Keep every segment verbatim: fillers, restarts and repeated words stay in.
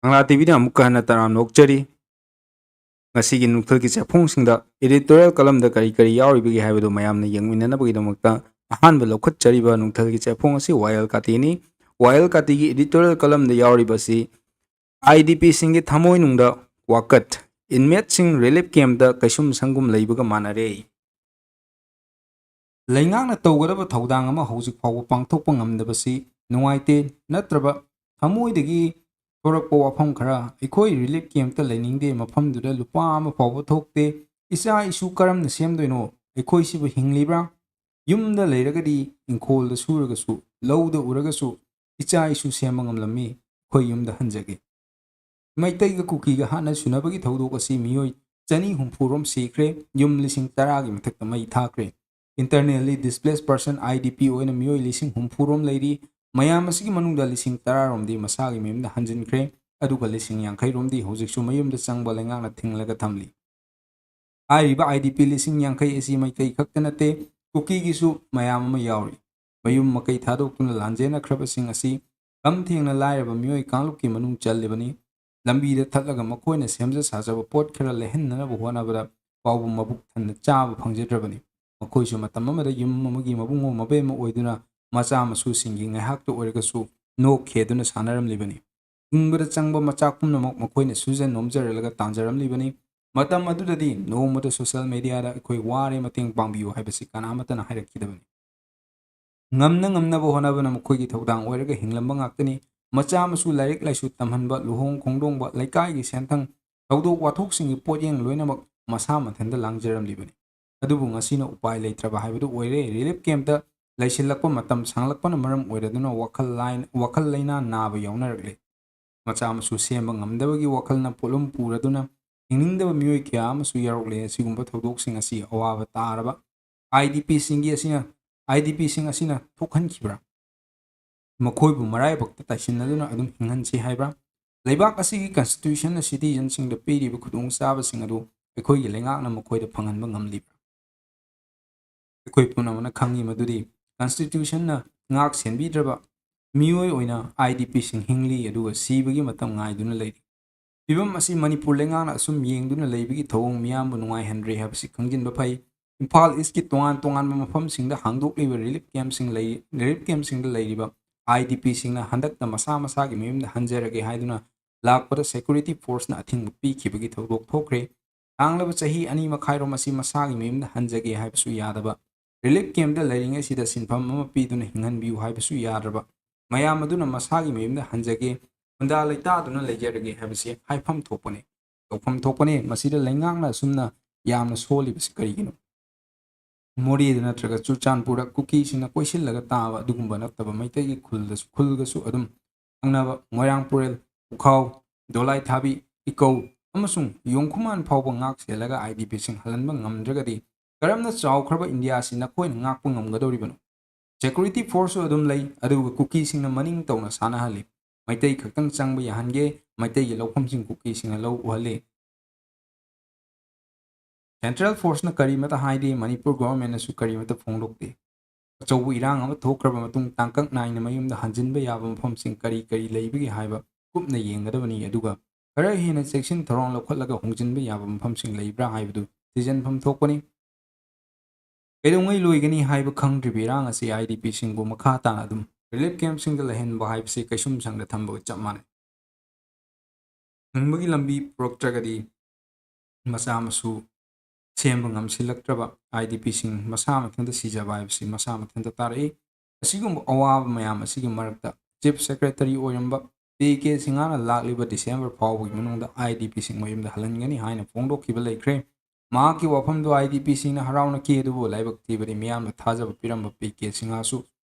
ꯀꯪꯂꯥ ꯇꯤꯚꯤꯗ ꯑꯃꯨꯛꯀ ꯍꯟꯅ ꯇꯔꯥꯝꯅ ꯑꯣꯛꯆꯔꯤ꯫ ꯉꯁꯤꯒꯤ ꯅꯨꯡꯊꯤꯜꯒꯤ ꯆꯦꯐꯣꯡꯁꯤꯡꯗ editorial columnꯗ ꯀꯔꯤ ꯀꯔꯤ ꯌꯥꯎꯔꯤꯕꯒꯦ ꯍꯥꯏꯕꯗꯨ ꯃꯌꯥꯝꯅ ꯌꯦꯡꯃꯤꯟꯅꯅꯕꯒꯤꯗꯃꯛꯇ ꯑꯍꯥꯟꯕ ꯂꯧꯈꯠꯆꯔꯤꯕ ꯅꯨꯡꯊꯤꯜꯒꯤ ꯆꯦꯐꯣꯡ ꯑꯁꯤ ꯋꯥꯌꯦꯜ ꯀꯥꯇꯤꯅꯤ꯫ ꯋꯥꯌꯦꯜ ꯀꯥꯇꯤꯒꯤ editorial columnꯗ ꯌꯥꯎꯔꯤꯕ ꯑꯁꯤ IDPꯁꯤꯡꯒꯤ ꯊꯃꯣꯏꯅꯨꯡꯗ ꯋꯥꯀꯠ, inmateꯁꯤꯡ relief campꯇ ꯀꯩꯁꯨꯝ ꯁꯪꯒꯨꯝ ꯂꯩꯕꯒ ꯃꯥꯟꯅꯔꯦ꯫ ꯂꯩꯉꯥꯛꯅ ꯇꯧꯒꯗꯕ ꯊꯧꯗꯥꯡ ꯑꯃ ꯍꯧꯖꯤꯛ ꯐꯥꯎꯕ ꯄꯥꯡꯊꯣꯛꯄ ꯉꯝꯗꯕꯁꯤ ꯅꯨꯡꯉꯥꯏꯇꯦ, ꯅꯠꯇ꯭ꯔꯕ ꯊꯃꯣꯏꯗꯒꯤ ꯊꯣꯔꯛꯄ ꯋꯥꯐꯝ ꯈꯔ, "ꯑꯩꯈꯣꯏ relief campꯇ ꯂꯩꯅꯤꯡꯗꯦ, ꯃꯐꯝꯗꯨꯗ ꯂꯨꯄꯥ ꯑꯃ ꯐꯥꯎꯕ ꯊꯣꯛꯇꯦ, ꯏꯆꯥ ꯏꯁꯨ ꯀꯔꯝꯅ ꯁꯦꯝꯗꯣꯏꯅꯣ? ꯑꯩꯈꯣꯏꯁꯤꯕꯨ ꯍꯤꯡꯂꯤꯕ꯭ꯔꯥ? ꯌꯨꯝꯗ ꯂꯩꯔꯒꯗꯤ ꯏꯪꯈꯣꯜꯗ ꯁꯨꯔꯒꯁꯨ, ꯂꯧꯗ ꯎꯔꯒꯁꯨ ꯏꯆꯥ ꯏꯁꯨ ꯁꯦꯝꯕ ꯉꯝꯂꯝꯃꯤ, ꯑꯩꯈꯣꯏ ꯌꯨꯝꯗ ꯍꯟꯖꯒꯦ꯫" ꯃꯩꯇꯩꯒ ꯀꯨꯀꯤꯒ ꯍꯥꯠꯅ ꯁꯨꯅꯕꯒꯤ ꯊꯧꯗꯣꯛ ꯑꯁꯤ ꯃꯤꯑꯣꯏ ꯆꯅꯤ ꯍꯨꯝꯐꯨ ꯔꯣꯝ ꯁꯤꯈ꯭ꯔꯦ, ꯌꯨꯝ ꯂꯤꯁꯤꯡ ꯇꯔꯥꯒꯤ ꯃꯊꯛꯇ ꯃꯩ ꯊꯥꯈ꯭ꯔꯦ꯫ Internally displaced person, IDP, ꯑꯣꯏꯅ ꯃꯤꯑꯣꯏ ꯂꯤꯁꯤꯡ ꯍꯨꯝꯐꯨ ꯔꯣꯝ ꯂꯩꯔꯤ꯫ ꯃꯌꯥꯝ ꯑꯁꯤꯒꯤ ꯃꯅꯨꯡꯗ ꯂꯤꯁꯤꯡ ꯇꯔꯥ ꯔꯣꯝꯗꯤ ꯃꯁꯥꯒꯤ ꯃꯌꯨꯝꯗ ꯍꯟꯖꯤꯟꯈ꯭ꯔꯦ, ꯑꯗꯨꯒ ꯂꯤꯁꯤꯡ ꯌꯥꯡꯈꯩ ꯔꯣꯝꯗꯤ ꯍꯧꯖꯤꯛꯁꯨ ꯃꯌꯨꯝꯗ ꯆꯪꯕ ꯂꯩꯉꯥꯛꯅ ꯊꯤꯡꯂꯒ ꯊꯝꯂꯤ꯫ ꯍꯥꯏꯔꯤꯕ IDP ꯂꯤꯁꯤꯡ ꯌꯥꯡꯈꯩ ꯑꯁꯤ ꯃꯩꯇꯩ ꯈꯛꯇ ꯅꯠꯇꯦ, ꯀꯨꯀꯤꯒꯤꯁꯨ ꯃꯌꯥꯝ ꯑꯃ ꯌꯥꯎꯔꯤ꯫ ꯃꯌꯨꯝ ꯃꯀꯩ ꯊꯥꯗꯣꯛꯇꯨꯅ ꯂꯥꯟꯖꯦꯟꯅꯈ꯭ꯔꯕꯁꯤꯡ ꯑꯁꯤ ꯈꯝ ꯊꯦꯡꯅ ꯂꯥꯏꯔꯕ ꯃꯤꯑꯣꯏ ꯀꯥꯡꯂꯨꯞꯀꯤ ꯃꯅꯨꯡ ꯆꯜꯂꯤꯕꯅꯤ꯫ ꯂꯝꯕꯤꯗ ꯊꯠꯂꯒ ꯃꯈꯣꯏꯅ ꯁꯦꯝꯖ ꯁꯥꯖꯕ ꯄꯣꯠ ꯈꯔ ꯂꯩꯍꯟꯅꯅꯕ ꯍꯣꯠꯅꯕꯗ ꯐꯥꯎꯕ ꯃꯕꯨꯛ ꯊꯟꯅ ꯆꯥꯕ ꯐꯪꯖꯗ꯭ꯔꯕꯅꯤ꯫ ꯃꯈꯣꯏꯁꯨ ꯃꯇꯝ ꯑꯃꯗ ꯌꯨꯝ ꯑꯃꯒꯤ ꯃꯕꯨꯡꯉꯣ ꯃꯕꯦꯝꯃ ꯑꯣꯏꯗꯨꯅ ꯃꯆꯥ ꯃꯁꯨꯁꯤꯡꯒꯤ ꯉꯥꯏꯍꯥꯛꯇ ꯑꯣꯏꯔꯒꯁꯨ ꯅꯣꯛ ꯈꯦꯗꯨꯅ ꯁꯥꯟꯅꯔꯝꯂꯤꯕꯅꯤ꯫ ꯍꯤꯡꯕꯗ ꯆꯪꯕ ꯃꯆꯥꯛ ꯄꯨꯝꯅꯃꯛ ꯃꯈꯣꯏꯅ ꯁꯨꯖ ꯅꯣꯝꯖꯔꯛꯂꯒ ꯇꯥꯟꯖꯔꯝꯂꯤꯕꯅꯤ꯫ ꯃꯇꯝ ꯑꯗꯨꯗꯗꯤ ꯅꯣꯡꯃꯇ social mediaꯗ "ꯑꯩꯈꯣꯏ ꯋꯥꯔꯦ, ꯃꯇꯦꯡ ꯄꯥꯡꯕꯤꯌꯨ" ꯍꯥꯏꯕꯁꯤ ꯀꯅꯥꯃꯠꯇꯅ ꯍꯥꯏꯔꯛꯈꯤꯗꯕꯅꯤ꯫ ꯉꯝꯅ ꯉꯝꯅꯕ ꯍꯣꯠꯅꯕꯅ ꯃꯈꯣꯏꯒꯤ ꯊꯧꯗꯥꯡ ꯑꯣꯏꯔꯒ ꯍꯤꯡꯂꯝꯕ ꯉꯥꯛꯇꯅꯤ꯫ ꯃꯆꯥ ꯃꯁꯨ ꯂꯥꯏꯔꯤꯛ ꯂꯥꯏꯁꯨ ꯇꯝꯍꯟꯕ, ꯂꯨꯍꯣꯡ ꯈꯣꯡꯗꯣꯡꯕ, ꯂꯩꯀꯥꯏꯒꯤ ꯁꯦꯟꯊꯪ, ꯊꯧꯗꯣꯛ ꯋꯥꯊꯣꯛꯁꯤꯡꯒꯤ ꯄꯣꯠꯌꯦꯡ ꯂꯣꯏꯅꯃꯛ ꯃꯁꯥ ꯃꯊꯟꯇ ꯂꯥꯡꯖꯔꯝꯂꯤꯕꯅꯤ꯫ ꯑꯗꯨꯕꯨ ꯉꯁꯤꯅ ꯎꯄꯥꯏ ꯂꯩꯇ꯭ꯔꯕ ꯍꯥꯏꯕꯗꯨ ꯑꯣꯏꯔꯦ꯫ Relief campꯇ ꯂꯩꯁꯤꯜꯂꯛꯄ ꯃꯇꯝ ꯁꯥꯡꯂꯛꯄꯅ ꯃꯔꯝ ꯑꯣꯏꯔꯗꯨꯅ ꯋꯥꯈꯜ ꯂꯥꯏ-, ꯋꯥꯈꯜ ꯂꯩꯅꯥ ꯅꯥꯕ ꯌꯥꯎꯅꯔꯛꯂꯦ꯫ ꯃꯆꯥ ꯃꯁꯨ ꯁꯦꯝꯕ ꯉꯝꯗꯕꯒꯤ ꯋꯥꯈꯜꯅ ꯄꯣꯠꯂꯨꯝ ꯄꯨꯔꯗꯨꯅ ꯍꯤꯡꯅꯤꯡꯗꯕ ꯃꯤꯑꯣꯏ ꯀꯌꯥ ꯑꯃꯁꯨ ꯌꯥꯎꯔꯛꯂꯦ꯫ ꯑꯁꯤꯒꯨꯝꯕ ꯊꯧꯗꯣꯛꯁꯤꯡ ꯑꯁꯤ ꯑꯋꯥꯕ ꯇꯥꯔꯕ IDPꯁꯤꯡꯒꯤ ꯑꯁꯤꯅ, IDPꯁꯤꯡ ꯑꯁꯤꯅ ꯊꯣꯛꯍꯟꯈꯤꯕ꯭ꯔꯥ? ꯃꯈꯣꯏꯕꯨ ꯃꯔꯥꯏꯕꯛꯇ ꯇꯥꯏꯁꯤꯟꯅꯗꯨꯅ ꯑꯗꯨꯝ ꯍꯤꯡꯍꯟꯁꯤ ꯍꯥꯏꯕ꯭ꯔꯥ? ꯂꯩꯕꯥꯛ ꯑꯁꯤꯒꯤ Constitutionꯅ citizenꯁꯤꯡꯗ ꯄꯤꯔꯤꯕ ꯈꯨꯗꯣꯡꯆꯥꯕꯁꯤꯡ ꯑꯗꯨ ꯑꯩꯈꯣꯏꯒꯤ ꯂꯩꯉꯥꯛꯅ ꯃꯈꯣꯏꯗ ꯐꯪꯍꯟꯕ ꯉꯝꯂꯤꯕ꯭ꯔꯥ? ꯑꯩꯈꯣꯏ ꯄꯨꯝꯅꯃꯛꯅ ꯈꯪꯉꯤ ꯃꯗꯨꯗꯤ Constitutionꯅ ꯉꯥꯛ ꯁꯦꯟꯕꯤꯗ꯭ꯔꯕ ꯃꯤꯑꯣꯏ ꯑꯣꯏꯅ IDPꯁꯤꯡ ꯍꯤꯡꯂꯤ, ꯑꯗꯨꯒ ꯁꯤꯕꯒꯤ ꯃꯇꯝ ꯉꯥꯏꯗꯨꯅ ꯂꯩꯔꯤ꯫ ꯐꯤꯚꯝ ꯑꯁꯤ ꯃꯅꯤꯄꯨꯔ ꯂꯩꯉꯥꯛꯅ ꯑꯁꯨꯝ ꯌꯦꯡꯗꯨꯅ ꯂꯩꯕꯒꯤ ꯊꯧꯑꯣꯡ ꯃꯤꯌꯥꯝꯕꯨ ꯅꯨꯡꯉꯥꯏꯍꯟꯗ꯭ꯔꯦ ꯍꯥꯏꯕꯁꯤ ꯈꯪꯖꯤꯟꯕ ꯐꯩ꯫ ꯏꯝꯐꯥꯜ ꯏꯁꯀꯤ ꯇꯣꯉꯥꯟ ꯇꯣꯉꯥꯟꯕ ꯃꯐꯝꯁꯤꯡꯗ ꯍꯥꯡꯗꯣꯛꯂꯤꯕ ꯔꯤꯂꯤꯐ ꯀꯦꯝꯞꯁꯤꯡ ꯂꯩ, ꯔꯤꯂꯤꯐ ꯀꯦꯝꯞꯁꯤꯡꯗ ꯂꯩꯔꯤꯕ IDPꯁꯤꯡꯅ ꯍꯟꯗꯛꯇ ꯃꯁꯥ ꯃꯁꯥꯒꯤ ꯃꯌꯨꯝꯗ ꯍꯟꯖꯔꯒꯦ ꯍꯥꯏꯗꯨꯅ ꯂꯥꯛꯄꯗ ꯁꯦꯀ꯭ꯌꯨꯔꯤꯇꯤ ꯐꯣꯔꯁꯅ ꯑꯊꯤꯡꯕ ꯄꯤꯈꯤꯕꯒꯤ ꯊꯧꯗꯣꯛ ꯊꯣꯛꯈ꯭ꯔꯦ꯫ ꯍꯥꯡꯂꯕ ꯆꯍꯤ ꯑꯅꯤ ꯃꯈꯥꯏꯔꯣꯝ ꯑꯁꯤ ꯃꯁꯥꯒꯤ ꯃꯌꯨꯝꯗ ꯍꯟꯖꯒꯦ ꯍꯥꯏꯕꯁꯨ ꯌꯥꯗꯕ, ꯔꯤꯂꯤꯐ ꯀꯦꯝꯞꯇ ꯂꯩꯔꯤꯉꯩꯁꯤꯗ ꯁꯤꯟꯐꯝ ꯑꯃ ꯄꯤꯗꯨꯅ ꯍꯤꯡꯍꯟꯕꯤꯌꯨ ꯍꯥꯏꯕꯁꯨ ꯌꯥꯗ꯭ꯔꯕ, ꯃꯌꯥꯝ ꯑꯗꯨꯅ ꯃꯁꯥꯒꯤ ꯃꯌꯨꯝꯗ ꯍꯟꯖꯒꯦ, ꯈꯨꯟꯗꯥ ꯂꯩꯇꯥꯗꯨꯅ ꯂꯩꯖꯔꯒꯦ ꯍꯥꯏꯕꯁꯤ ꯍꯥꯏꯐꯝ ꯊꯣꯛꯄꯅꯤ, ꯇꯧꯐꯝ ꯊꯣꯛꯄꯅꯤ꯫ ꯃꯁꯤꯗ ꯂꯩꯉꯥꯛꯅ ꯑꯁꯨꯝꯅ ꯌꯥꯝꯅ ꯁꯣꯜꯂꯤꯕꯁꯤ ꯀꯔꯤꯒꯤꯅꯣ? ꯃꯣꯔꯦꯗ ꯅꯠꯇ꯭ꯔꯒ ꯆꯨꯔꯆꯥꯟꯄꯨꯔꯗ ꯀꯨꯀꯤꯁꯤꯡꯅ ꯀꯣꯏꯁꯤꯜꯂꯒ ꯇꯥꯕ ꯑꯗꯨꯒꯨꯝꯕ ꯅꯠꯇꯕ, ꯃꯩꯇꯩꯒꯤ ꯈꯨꯜꯗꯁꯨ, ꯈꯨꯜꯒꯁꯨ ꯑꯗꯨꯝ ꯊꯪꯅꯕ ꯃꯣꯏꯔꯥꯡ ꯄꯨꯔꯦꯜ, ꯎꯈꯥꯎ, ꯗꯣꯂꯥꯏ ꯊꯥꯕꯤ, ꯏꯀꯧ ꯑꯃꯁꯨꯡ ꯌꯣꯡꯈꯨꯃꯥꯟ ꯐꯥꯎꯕ ꯉꯥꯛ ꯁꯦꯜꯂꯒ IDPꯁꯤꯡ ꯍꯜꯍꯟꯕ ꯉꯝꯗ꯭ꯔꯒꯗꯤ ꯀꯔꯝꯅ ꯆꯥꯎꯈ꯭ꯔꯕ ꯏꯟꯗꯤꯌꯥ ꯑꯁꯤ ꯅꯈꯣꯏꯅ ꯉꯥꯛꯄ ꯉꯝꯒꯗꯧꯔꯤꯕꯅꯣ? ꯁꯦꯀ꯭ꯌꯨꯔꯤꯇꯤ ꯐꯣꯔꯁꯁꯨ ꯑꯗꯨꯝ ꯂꯩ, ꯑꯗꯨꯒ ꯀꯨꯀꯤꯁꯤꯡꯅ ꯃꯅꯤꯡ ꯇꯧꯅ ꯁꯥꯟꯅꯍꯜꯂꯤ꯫ ꯃꯩꯇꯩ ꯈꯛꯇꯪ ꯆꯪꯕ ꯌꯥꯍꯟꯒꯦ, ꯃꯩꯇꯩꯒꯤ ꯂꯧꯐꯝꯁꯤꯡ ꯀꯨꯀꯤꯁꯤꯡꯅ ꯂꯧ ꯎꯍꯜꯂꯤ꯫ ꯁꯦꯟꯇ꯭ꯔꯦꯜ ꯐꯣꯔꯁꯅ ꯀꯔꯤꯃꯠꯇ ꯍꯥꯏꯗꯦ, ꯃꯅꯤꯄꯨꯔ ꯒꯣꯚꯔꯟꯃꯦꯟꯠꯅꯁꯨ ꯀꯔꯤꯃꯠꯇ ꯐꯣꯡꯗꯣꯛꯇꯦ꯫ ꯑꯆꯧꯕ ꯏꯔꯥꯡ ꯑꯃ ꯊꯣꯛꯈ꯭ꯔꯕ ꯃꯇꯨꯡ ꯇꯥꯡꯀꯛ ꯅꯥꯏꯅ ꯃꯌꯨꯝꯗ ꯍꯟꯖꯤꯟꯕ ꯌꯥꯕ ꯃꯐꯝꯁꯤꯡ ꯀꯔꯤ ꯀꯔꯤ ꯂꯩꯕꯒꯦ ꯍꯥꯏꯕ ꯀꯨꯞꯅ ꯌꯦꯡꯒꯗꯕꯅꯤ, ꯑꯗꯨꯒ ꯈꯔ ꯍꯦꯟꯅ ꯆꯦꯛꯁꯤꯟ ꯊꯧꯔꯥꯡ ꯂꯧꯈꯠꯂꯒ ꯍꯣꯡꯖꯤꯟꯕ ꯌꯥꯕ ꯃꯐꯝꯁꯤꯡ ꯂꯩꯕ꯭ꯔꯥ ꯍꯥꯏꯕꯗꯨ ꯊꯤꯖꯤꯟꯐꯝ ꯊꯣꯛꯄꯅꯤ꯫ ꯀꯩꯗꯧꯉꯩ ꯂꯣꯏꯒꯅꯤ ꯍꯥꯏꯕ ꯈꯪꯗ꯭ꯔꯤꯕ ꯏꯔꯥꯡ ꯑꯁꯤ IDPꯁꯤꯡꯕꯨ ꯃꯈꯥ ꯇꯥꯅ ꯑꯗꯨꯝ ꯔꯤꯂꯤꯐ ꯀꯦꯝꯞꯁꯤꯡꯗ ꯂꯩꯍꯟꯕ ꯍꯥꯏꯕꯁꯤ ꯀꯩꯁꯨꯝꯁꯪꯗ ꯊꯝꯕꯒ ꯆꯞ ꯃꯥꯟꯅꯩ꯫ ꯍꯤꯡꯕꯒꯤ ꯂꯝꯕꯤ ꯄꯨꯔꯛꯇ꯭ꯔꯒꯗꯤ ꯃꯆꯥ ꯃꯁꯨ ꯁꯦꯝꯕ ꯉꯝꯁꯤꯜꯂꯛꯇ꯭ꯔꯕ IDPꯁꯤꯡ ꯃꯁꯥ ꯃꯊꯟꯇ ꯁꯤꯖꯕ ꯍꯥꯏꯕꯁꯤ ꯃꯁꯥ ꯃꯊꯟꯇ ꯇꯥꯔꯛꯏ꯫ ꯑꯁꯤꯒꯨꯝꯕ ꯑꯋꯥꯕ ꯃꯌꯥꯝ ꯑꯁꯤꯒꯤ ꯃꯔꯛꯇ ꯆꯤꯐ ꯁꯦꯀ꯭ꯔꯦꯇꯔꯤ ꯑꯣꯏꯔꯝꯕ ꯄꯤ ꯀꯦ ꯁꯤꯡꯍꯅ ꯂꯥꯛꯂꯤꯕ ꯗꯤꯁꯦꯝꯕꯔ ꯐꯥꯎꯕꯒꯤ ꯃꯅꯨꯡꯗ IDPꯁꯤꯡ ꯃꯌꯨꯝꯗ ꯍꯜꯍꯟꯒꯅꯤ ꯍꯥꯏꯅ ꯐꯣꯡꯗꯣꯛꯈꯤꯕ ꯂꯩꯈ꯭ꯔꯦ꯫ ꯃꯍꯥꯛꯀꯤ ꯋꯥꯐꯝꯗꯨ IDPꯁꯤꯡꯅ ꯍꯔꯥꯎꯅꯈꯤ, ꯑꯗꯨꯕꯨ ꯂꯥꯏꯕꯛ ꯊꯤꯕꯗꯤ ꯃꯤꯌꯥꯝꯅ ꯊꯥꯖꯕ ꯄꯤꯔꯝꯕ ꯄꯤ ꯀꯦ ꯁꯤꯡꯍꯁꯨ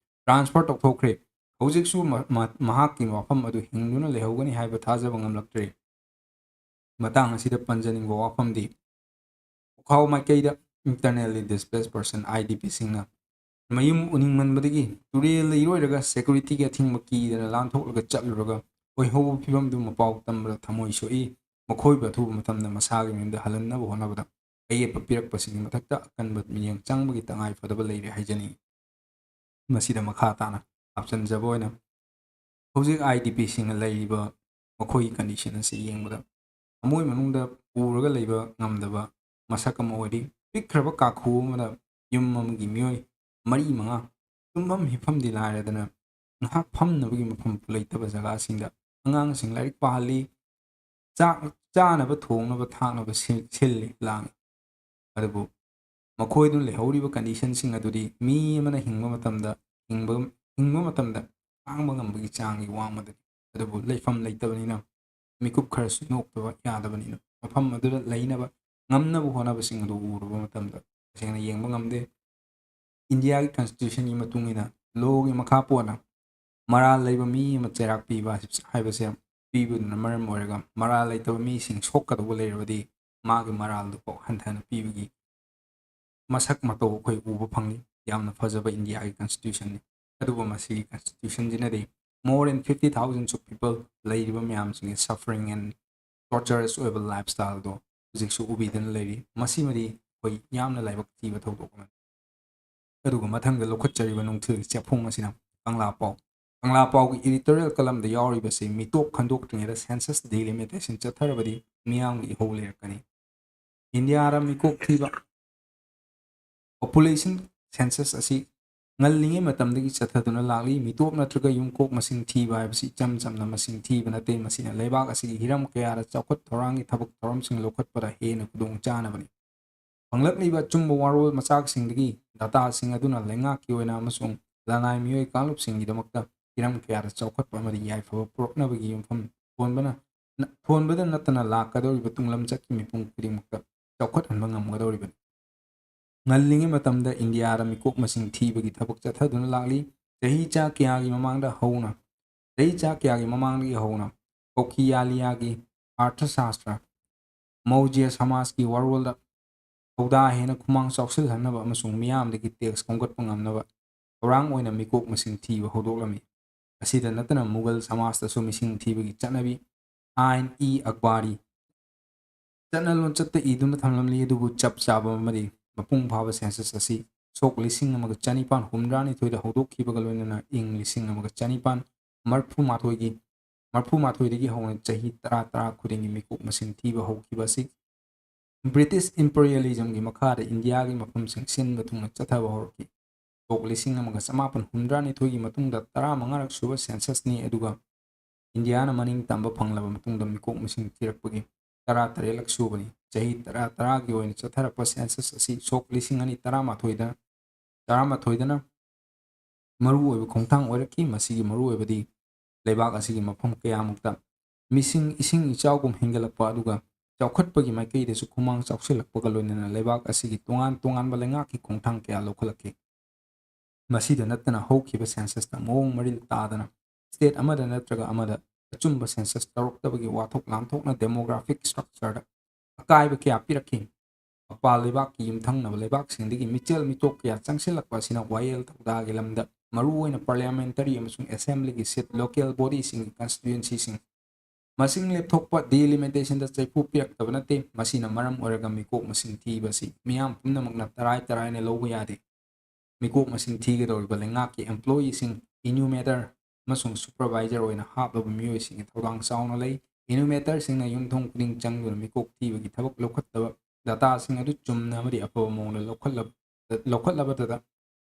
ꯇ꯭ꯔꯥꯟꯁꯐꯔ ꯇꯧꯊꯣꯛꯈ꯭ꯔꯦ꯫ ꯍꯧꯖꯤꯛꯁꯨ ꯃ-, ꯃ-, ꯃꯍꯥꯛꯀꯤ ꯋꯥꯐꯝ ꯑꯗꯨ ꯍꯤꯡꯗꯨꯅ ꯂꯩꯍꯧꯒꯅꯤ ꯍꯥꯏꯕ ꯊꯥꯖꯕ ꯉꯝꯂꯛꯇ꯭ꯔꯦ꯫ ꯃꯇꯥꯡ ꯑꯁꯤꯗ ꯄꯟꯖꯅꯤꯡꯕ ꯋꯥꯐꯝꯗꯤ, ꯎꯈꯥꯎ ꯃꯥꯏꯀꯩꯗ internally displaced person, IDPꯁꯤꯡꯅ ꯃꯌꯨꯝ ꯎꯅꯤꯡꯃꯟꯕꯗꯒꯤ ꯇꯨꯔꯦꯜꯗ ꯏꯔꯣꯏꯔꯒ ꯁꯦꯀ꯭ꯌꯨꯔꯤꯇꯤꯒꯤ ꯑꯊꯤꯡꯕ ꯀꯤꯗꯅ ꯂꯥꯟꯊꯣꯛꯂꯒ ꯆꯠꯂꯨꯔꯒ ꯑꯣꯏꯍꯧꯕ ꯐꯤꯕꯝꯗꯨ ꯃꯄꯥꯎ ꯇꯝꯕꯗ ꯊꯃꯣꯏ ꯁꯣꯛꯏ꯫ ꯃꯈꯣꯏꯕꯨ ꯑꯊꯨꯕ ꯃꯇꯝꯗ ꯃꯁꯥꯒꯤ ꯃꯌꯨꯝꯗ ꯍꯜꯍꯟꯅꯕ ꯍꯣꯠꯅꯕꯗ ꯑꯌꯦꯠꯄ ꯄꯤꯔꯛꯄꯁꯤꯡꯒꯤ ꯃꯊꯛꯇ ꯑꯀꯟꯕ ꯃꯤꯠꯌꯦꯡ ꯆꯪꯕꯒꯤ ꯇꯉꯥꯏ ꯐꯗꯕ ꯂꯩꯔꯦ ꯍꯥꯏꯖꯅꯤꯡꯏ꯫ ꯃꯁꯤꯗ ꯃꯈꯥ ꯇꯥꯅ ꯍꯥꯞꯆꯤꯟꯖꯕ ꯑꯣꯏꯅ ꯍꯧꯖꯤꯛ ꯑꯥꯏ ꯗꯤ ꯄꯤꯁꯤꯡꯅ ꯂꯩꯔꯤꯕ ꯃꯈꯣꯏꯒꯤ ꯀꯟꯗꯤꯁꯟ ꯑꯁꯤ ꯌꯦꯡꯕꯗ ꯊꯃꯣꯏ ꯃꯅꯨꯡꯗ ꯄꯨꯔꯒ ꯂꯩꯕ ꯉꯝꯗꯕ ꯃꯁꯛ ꯑꯃ ꯑꯣꯏꯔꯤ꯫ ꯄꯤꯛꯈ꯭ꯔꯕ ꯀꯥꯈꯨ ꯑꯃꯗ ꯌꯨꯝ ꯑꯃꯒꯤ ꯃꯤꯑꯣꯏ ꯃꯔꯤ ꯃꯉꯥ ꯇꯨꯝꯐꯝ ꯍꯤꯞꯐꯝꯗꯤ ꯂꯥꯏꯔꯗꯅ ꯉꯥꯏꯍꯥꯛ ꯐꯝꯅꯕꯒꯤ ꯃꯐꯝ ꯂꯩꯇꯕ ꯖꯒꯥꯁꯤꯡꯗ ꯑꯉꯥꯡꯁꯤꯡ ꯂꯥꯏꯔꯤꯛ ꯄꯥꯍꯜꯂꯤ꯫ ꯆꯥꯛ ꯆꯥꯅꯕ ꯊꯣꯡꯅꯕ ꯊꯥꯛꯅꯕ ꯁꯤꯜ- ꯁꯤꯜꯂꯤ ꯂꯥꯡꯉꯤ꯫ ꯑꯗꯨꯕꯨ ꯃꯈꯣꯏꯗꯨꯅ ꯂꯩꯍꯧꯔꯤꯕ ꯀꯟꯗꯤꯁꯟꯁꯤꯡ ꯑꯗꯨꯗꯤ ꯃꯤ ꯑꯃꯅ ꯍꯤꯡꯕ ꯃꯇꯝꯗ ꯍꯤꯡꯕ ꯍꯤꯡꯕ ꯃꯇꯝꯗ ꯈꯥꯡꯕ ꯉꯝꯕꯒꯤ ꯆꯥꯡꯒꯤ ꯋꯥꯡꯃꯗꯅꯤ꯫ ꯑꯗꯨꯕꯨ ꯂꯩꯐꯝ ꯂꯩꯇꯕꯅꯤꯅ ꯃꯤꯀꯨꯞ ꯈꯔꯁꯨ ꯅꯣꯛꯇꯕ ꯌꯥꯗꯕꯅꯤꯅ ꯃꯐꯝ ꯑꯗꯨꯗ ꯂꯩꯅꯕ ꯉꯝꯅꯕ ꯍꯣꯠꯅꯕꯁꯤꯡ ꯑꯗꯨ ꯎꯔꯨꯕ ꯃꯇꯝꯗ ꯇꯁꯦꯡꯅ ꯌꯦꯡꯕ ꯉꯝꯗꯦ꯫ ꯏꯟꯗꯤꯌꯥꯒꯤ ꯀꯟꯁꯇꯤꯇ꯭ꯌꯨꯁꯟꯒꯤ ꯃꯇꯨꯡ ꯏꯟꯅ ꯂꯣꯒꯤ ꯃꯈꯥ ꯄꯣꯟꯅ ꯃꯔꯥꯜ ꯂꯩꯕ ꯃꯤ ꯑꯃ ꯆꯩꯔꯥꯛ ꯄꯤꯕ ꯍꯥꯏꯕꯁꯦ ꯄꯤꯕꯗꯨꯅ ꯃꯔꯝ ꯑꯣꯏꯔꯒ ꯃꯔꯥꯜ ꯂꯩꯇꯕ ꯃꯤꯁꯤꯡ ꯁꯣꯛꯀꯗꯧꯕ ꯂꯩꯔꯕꯗꯤ ꯃꯥꯒꯤ ꯃꯔꯥꯜꯗꯨꯐꯥꯎ ꯍꯟꯊꯅ ꯄꯤꯕꯒꯤ ꯃꯁꯛ ꯃꯇꯧ ꯑꯩꯈꯣꯏ ꯎꯕ ꯐꯪꯂꯤ꯫ ꯌꯥꯝꯅ ꯐꯖꯕ ꯏꯟꯗꯤꯌꯥꯒꯤ ꯀꯟꯁꯇꯤꯇ꯭ꯌꯨꯁꯟꯅꯤ꯫ ꯑꯗꯨꯕꯨ ꯃꯁꯤꯒꯤ ꯀꯟꯁꯇꯤꯇ꯭ꯌꯨꯁꯟꯁꯤꯅꯗꯤ more than fifty thousands of people ꯂꯩꯔꯤꯕ ꯃꯌꯥꯝꯁꯤꯡꯒꯤ suffering and torturous ꯑꯣꯏꯕ ꯂꯥꯏꯐ ꯁ꯭ꯇꯥꯏꯜꯗꯣ ꯍꯧꯖꯤꯛꯁꯨ ꯎꯕꯤꯗꯅ ꯂꯩꯔꯤ꯫ ꯃꯁꯤꯃꯗꯤ ꯑꯩꯈꯣꯏ ꯌꯥꯝꯅ ꯂꯥꯏꯕꯛ ꯊꯤꯕ ꯊꯧꯗꯣꯛ ꯑꯃꯅꯤ꯫ ꯑꯗꯨꯒ ꯃꯊꯪꯗ ꯂꯧꯈꯠꯆꯔꯤꯕ ꯅꯨꯡꯊꯤꯜꯒꯤ ꯆꯦꯐꯣꯡ ꯑꯁꯤꯅ ꯀꯪꯂꯥ ꯄꯥꯎ꯫ ꯀꯪꯂꯥ ꯄꯥꯎꯒꯤ editorial columnꯗ ꯌꯥꯎꯔꯤꯕꯁꯤ ꯃꯤꯇꯣꯞ ꯈꯟꯗꯣꯛꯇ꯭ꯔꯤꯉꯩꯗ census delimitation ꯆꯠꯊꯔꯕꯗꯤ ꯃꯤꯌꯥꯝꯒꯤ ꯏꯍꯧ ꯂꯩꯔꯛꯀꯅꯤ꯫ ꯏꯟꯗꯤꯌꯥꯗ ꯃꯤꯀꯣꯛ ꯊꯤꯕ population census ꯑꯁꯤ ꯉꯜꯂꯤꯉꯩ ꯃꯇꯝꯗꯒꯤ ꯆꯠꯊꯗꯨꯅ ꯂꯥꯛꯂꯤ꯫ ꯃꯤꯇꯣꯞ ꯅꯠꯇ꯭ꯔꯒ ꯌꯨꯝꯀꯣꯛ ꯃꯁꯤꯡ ꯊꯤꯕ ꯍꯥꯏꯕꯁꯤ ꯏꯆꯝ ꯆꯝꯅ ꯃꯁꯤꯡ ꯊꯤꯕ ꯅꯠꯇꯦ꯫ ꯃꯁꯤꯅ ꯂꯩꯕꯥꯛ ꯑꯁꯤꯒꯤ ꯍꯤꯔꯝ ꯀꯌꯥꯗ ꯆꯥꯎꯈꯠ ꯊꯧꯔꯥꯡꯒꯤ ꯊꯕꯛ ꯊꯧꯔꯝꯁꯤꯡ ꯂꯧꯈꯠꯄꯗ ꯍꯦꯟꯅ ꯈꯨꯗꯣꯡ ꯆꯥꯅꯕꯅꯤ꯫ ꯐꯪꯂꯛꯂꯤꯕ ꯑꯆꯨꯝꯕ ꯋꯥꯔꯣꯜ ꯃꯆꯥꯛꯁꯤꯡꯗꯒꯤ dataꯁꯤꯡ ꯑꯗꯨꯅ ꯂꯩꯉꯥꯛꯀꯤ ꯑꯣꯏꯅ ꯑꯃꯁꯨꯡ ꯂꯅꯥꯏ ꯃꯤꯑꯣꯏ ꯀꯥꯡꯂꯨꯞꯁꯤꯡꯒꯤꯗꯃꯛꯇ ꯍꯤꯔꯝ ꯀꯌꯥꯗ ꯆꯥꯎꯈꯠꯄ ꯑꯃꯗꯤ ꯌꯥꯏꯐꯕ ꯄꯨꯔꯛꯅꯕꯒꯤ ꯌꯨꯝꯐꯝ ꯊꯣꯟꯕꯅ ꯊꯣꯟꯕꯗ ꯅꯠꯇꯅ ꯂꯥꯛꯀꯗꯧꯔꯤꯕ ꯇꯨꯡꯂꯝꯆꯠꯀꯤ ꯃꯤꯄꯨꯝ ꯈꯨꯗꯤꯡꯃꯛꯇ ꯆꯥꯎꯈꯠꯍꯟꯕ ꯉꯝꯒꯗꯧꯔꯤꯕꯅꯤ꯫ ꯉꯜꯂꯤꯉꯩ ꯃꯇꯝꯗ ꯏꯟꯗꯤꯌꯥꯗ ꯃꯤꯀꯣꯛ ꯃꯁꯤꯡ ꯊꯤꯕꯒꯤ ꯊꯕꯛ ꯆꯠꯊꯗꯨꯅ ꯂꯥꯛꯂꯤ꯫ ꯆꯍꯤ ꯆꯥ ꯀꯌꯥꯒꯤ ꯃꯃꯥꯡꯗ ꯍꯧꯅ ꯆꯍꯤ ꯆꯥ ꯀꯌꯥꯒꯤ ꯃꯃꯥꯡꯗꯒꯤ ꯍꯧꯅ ꯀꯧꯈꯤꯌꯥꯂꯤꯌꯥꯒꯤ ꯑꯥꯔꯊꯁꯥꯁꯇ꯭ꯔ ꯃꯧꯖ꯭ꯌ ꯁꯃꯥꯖꯀꯤ ꯋꯥꯔꯣꯜꯗ ꯊꯧꯗꯥ ꯍꯦꯟꯅ ꯈꯨꯃꯥꯡ ꯆꯥꯎꯁꯤꯜꯍꯟꯅꯕ ꯑꯃꯁꯨꯡ ꯃꯤꯌꯥꯝꯗꯒꯤ ꯇꯦꯛꯁ ꯈꯣꯝꯒꯠꯄ ꯉꯝꯅꯕ ꯊꯧꯔꯥꯡ ꯑꯣꯏꯅ ꯃꯤꯀꯣꯛ ꯃꯁꯤꯡ ꯊꯤꯕ ꯍꯧꯗꯣꯛꯂꯝꯃꯤ꯫ ꯑꯁꯤꯗ ꯅꯠꯇꯅ ꯃꯨꯒꯜ ꯁꯃꯥꯖꯇꯁꯨ ꯃꯤꯁꯤꯡ ꯊꯤꯕꯒꯤ ꯆꯠꯅꯕꯤ ꯑꯥꯏꯟ ꯏ ꯑꯛꯕꯥꯔꯤ ꯆꯠꯅ ꯂꯣꯟꯆꯠꯇ ꯏꯗꯨꯅ ꯊꯝꯂꯝꯂꯤ꯫ ꯑꯗꯨꯕꯨ ꯆꯞ ꯆꯥꯕ ꯑꯃꯗꯤ ꯃꯄꯨꯡ ꯐꯥꯕ census ꯑꯁꯤ ꯁꯣꯛ ꯂꯤꯁꯤꯡ ꯑꯃꯒ ꯆꯅꯤꯄꯥꯟ ꯍꯨꯝꯗ꯭ꯔꯥꯅꯤꯊꯣꯏꯗ ꯍꯧꯗꯣꯛꯈꯤꯕꯒ ꯂꯣꯏꯅꯅ ꯏꯪ ꯂꯤꯁꯤꯡ ꯑꯃꯒ ꯆꯅꯤꯄꯥꯟ ꯃꯔꯐꯨ ꯃꯥꯊꯣꯏꯒꯤ, ꯃꯔꯐꯨ ꯃꯥꯊꯣꯏꯗꯒꯤ ꯍꯧꯅ ꯆꯍꯤ ꯇꯔꯥ, ꯇꯔꯥ ꯈꯨꯗꯤꯡꯒꯤ ꯃꯤꯀꯣꯛ ꯃꯁꯤꯡ ꯊꯤꯕ ꯍꯧꯈꯤꯕ ꯑꯁꯤ British imperialismꯒꯤ ꯃꯈꯥꯗ ꯏꯟꯗꯤꯌꯥꯒꯤ ꯃꯐꯝꯁꯤꯡ ꯁꯤꯟꯕ ꯊꯨꯡꯅ ꯆꯠꯊꯕ ꯍꯧꯔꯛꯈꯤ꯫ ꯁꯣꯛ ꯂꯤꯁꯤꯡ ꯑꯃꯒ ꯆꯃꯥꯄꯟ ꯍꯨꯝꯗ꯭ꯔꯥꯅꯤꯊꯣꯏꯒꯤ ꯃꯇꯨꯡꯗ ꯇꯔꯥꯃꯉꯥꯔꯛ ꯁꯨꯕ censusꯅꯤ, ꯑꯗꯨꯒ ꯏꯟꯗꯤꯌꯥꯅ ꯃꯅꯤꯡ ꯇꯝꯕ ꯐꯪꯂꯕ ꯃꯇꯨꯡꯗ ꯃꯤꯀꯣꯛ ꯃꯁꯤꯡ ꯊꯤꯔꯛꯄꯒꯤ ꯇꯔꯥ ꯇꯔꯦꯠꯂꯛ ꯁꯨꯕꯅꯤ꯫ ꯆꯍꯤ ꯇꯔꯥ ꯇꯔꯥꯒꯤ ꯑꯣꯏꯅ ꯆꯠꯊꯔꯛꯄ census ꯑꯁꯤ ꯁꯣꯛ ꯂꯤꯁꯤꯡ ꯑꯅꯤ ꯇꯔꯥꯃꯥꯊꯣꯏꯗ, ꯇꯔꯥꯃꯥꯊꯣꯏꯗꯅ ꯃꯔꯨꯑꯣꯏꯕ ꯈꯣꯡꯊꯥꯡ ꯑꯣꯏꯔꯛꯈꯤ꯫ ꯃꯁꯤꯒꯤ ꯃꯔꯨꯑꯣꯏꯕꯗꯤ ꯂꯩꯕꯥꯛ ꯑꯁꯤꯒꯤ ꯃꯐꯝ ꯀꯌꯥꯃꯨꯛꯇ ꯃꯤꯁꯤꯡ ꯏꯁꯤꯡ ꯏꯆꯥꯎꯒꯨꯝ ꯍꯦꯟꯒꯠꯂꯛꯄ, ꯑꯗꯨꯒ ꯆꯥꯎꯈꯠꯄꯒꯤ ꯃꯥꯏꯀꯩꯗꯁꯨ ꯈꯨꯃꯥꯡ ꯆꯥꯎꯁꯤꯜꯂꯛꯄꯒ ꯂꯣꯏꯅꯅ ꯂꯩꯕꯥꯛ ꯑꯁꯤꯒꯤ ꯇꯣꯉꯥꯟ ꯇꯣꯉꯥꯟꯕ ꯂꯩꯉꯥꯛꯀꯤ ꯈꯣꯡꯊꯥꯡ ꯀꯌꯥ ꯂꯧꯈꯠꯂꯛꯈꯤ꯫ ꯃꯁꯤꯗ ꯅꯠꯇꯅ ꯍꯧꯈꯤꯕ censusꯇ ꯃꯑꯣꯡ ꯃꯔꯤꯜ ꯇꯥꯗꯅ state ꯑꯃꯗ ꯅꯠꯇ꯭ꯔꯒ ꯑꯃꯗ ꯑꯆꯨꯝꯕ census ꯇꯧꯔꯛꯇꯕꯒꯤ ꯋꯥꯊꯣꯛ ꯂꯥꯟꯊꯣꯛꯅ demographic structureꯗ ꯑꯀꯥꯏꯕ ꯀꯌꯥ ꯄꯤꯔꯛꯈꯤ꯫ ꯃꯄꯥꯟ ꯂꯩꯕꯥꯛꯀꯤ ꯌꯨꯝꯊꯪꯅꯕ ꯂꯩꯕꯥꯛꯁꯤꯡꯗꯒꯤ ꯃꯤꯆꯦꯜ ꯃꯤꯇꯣꯛ ꯀꯌꯥ ꯆꯪꯁꯤꯜꯂꯛꯄ ꯑꯁꯤꯅ ꯋꯥꯌꯦꯜ ꯊꯧꯗꯥꯒꯤ ꯂꯝꯗ ꯃꯔꯨꯑꯣꯏꯅ parliamentary ꯑꯃꯁꯨꯡ assemblyꯒꯤ seat, local bodyꯁꯤꯡꯒꯤ constituencyꯁꯤꯡ ꯃꯁꯤꯡ ꯂꯦꯞꯊꯣꯛꯄ, delimitationꯗ ꯆꯩꯐꯨ ꯄꯤꯔꯛꯇꯕ ꯅꯠꯇꯦ꯫ ꯃꯁꯤꯅ ꯃꯔꯝ ꯑꯣꯏꯔꯒ ꯃꯤꯀꯣꯛ ꯃꯁꯤꯡ ꯊꯤꯕ ꯑꯁꯤ ꯃꯤꯌꯥꯝ ꯄꯨꯝꯅꯃꯛꯅ ꯇꯔꯥꯏ ꯇꯔꯥꯏꯅ ꯂꯧꯕ ꯌꯥꯗꯦ꯫ ꯃꯤꯀꯣꯛ ꯃꯁꯤꯡ ꯊꯤꯒꯗꯧꯔꯤꯕ ꯂꯩꯉꯥꯛꯀꯤ employeeꯁꯤꯡ, enumerator ꯑꯃꯁꯨꯡ supervisor ꯑꯣꯏꯅ ꯍꯥꯞꯂꯕ ꯃꯤꯑꯣꯏꯁꯤꯡꯒꯤ ꯊꯧꯗꯥꯡ ꯆꯥꯎꯅ ꯂꯩ꯫ Enumeratorꯁꯤꯡꯅ ꯌꯨꯝꯊꯣꯡ ꯈꯨꯗꯤꯡ ꯆꯪꯗꯨꯅ ꯃꯤꯀꯣꯛ ꯊꯤꯕꯒꯤ ꯊꯕꯛ ꯂꯧꯈꯠꯇꯕ, dataꯁꯤꯡ ꯑꯗꯨ ꯆꯨꯝꯅ ꯑꯃꯗꯤ ꯑꯐꯕ ꯃꯑꯣꯡꯗ ꯂꯧꯈꯠꯂꯕ-, ꯂꯧꯈꯠꯂꯕꯗ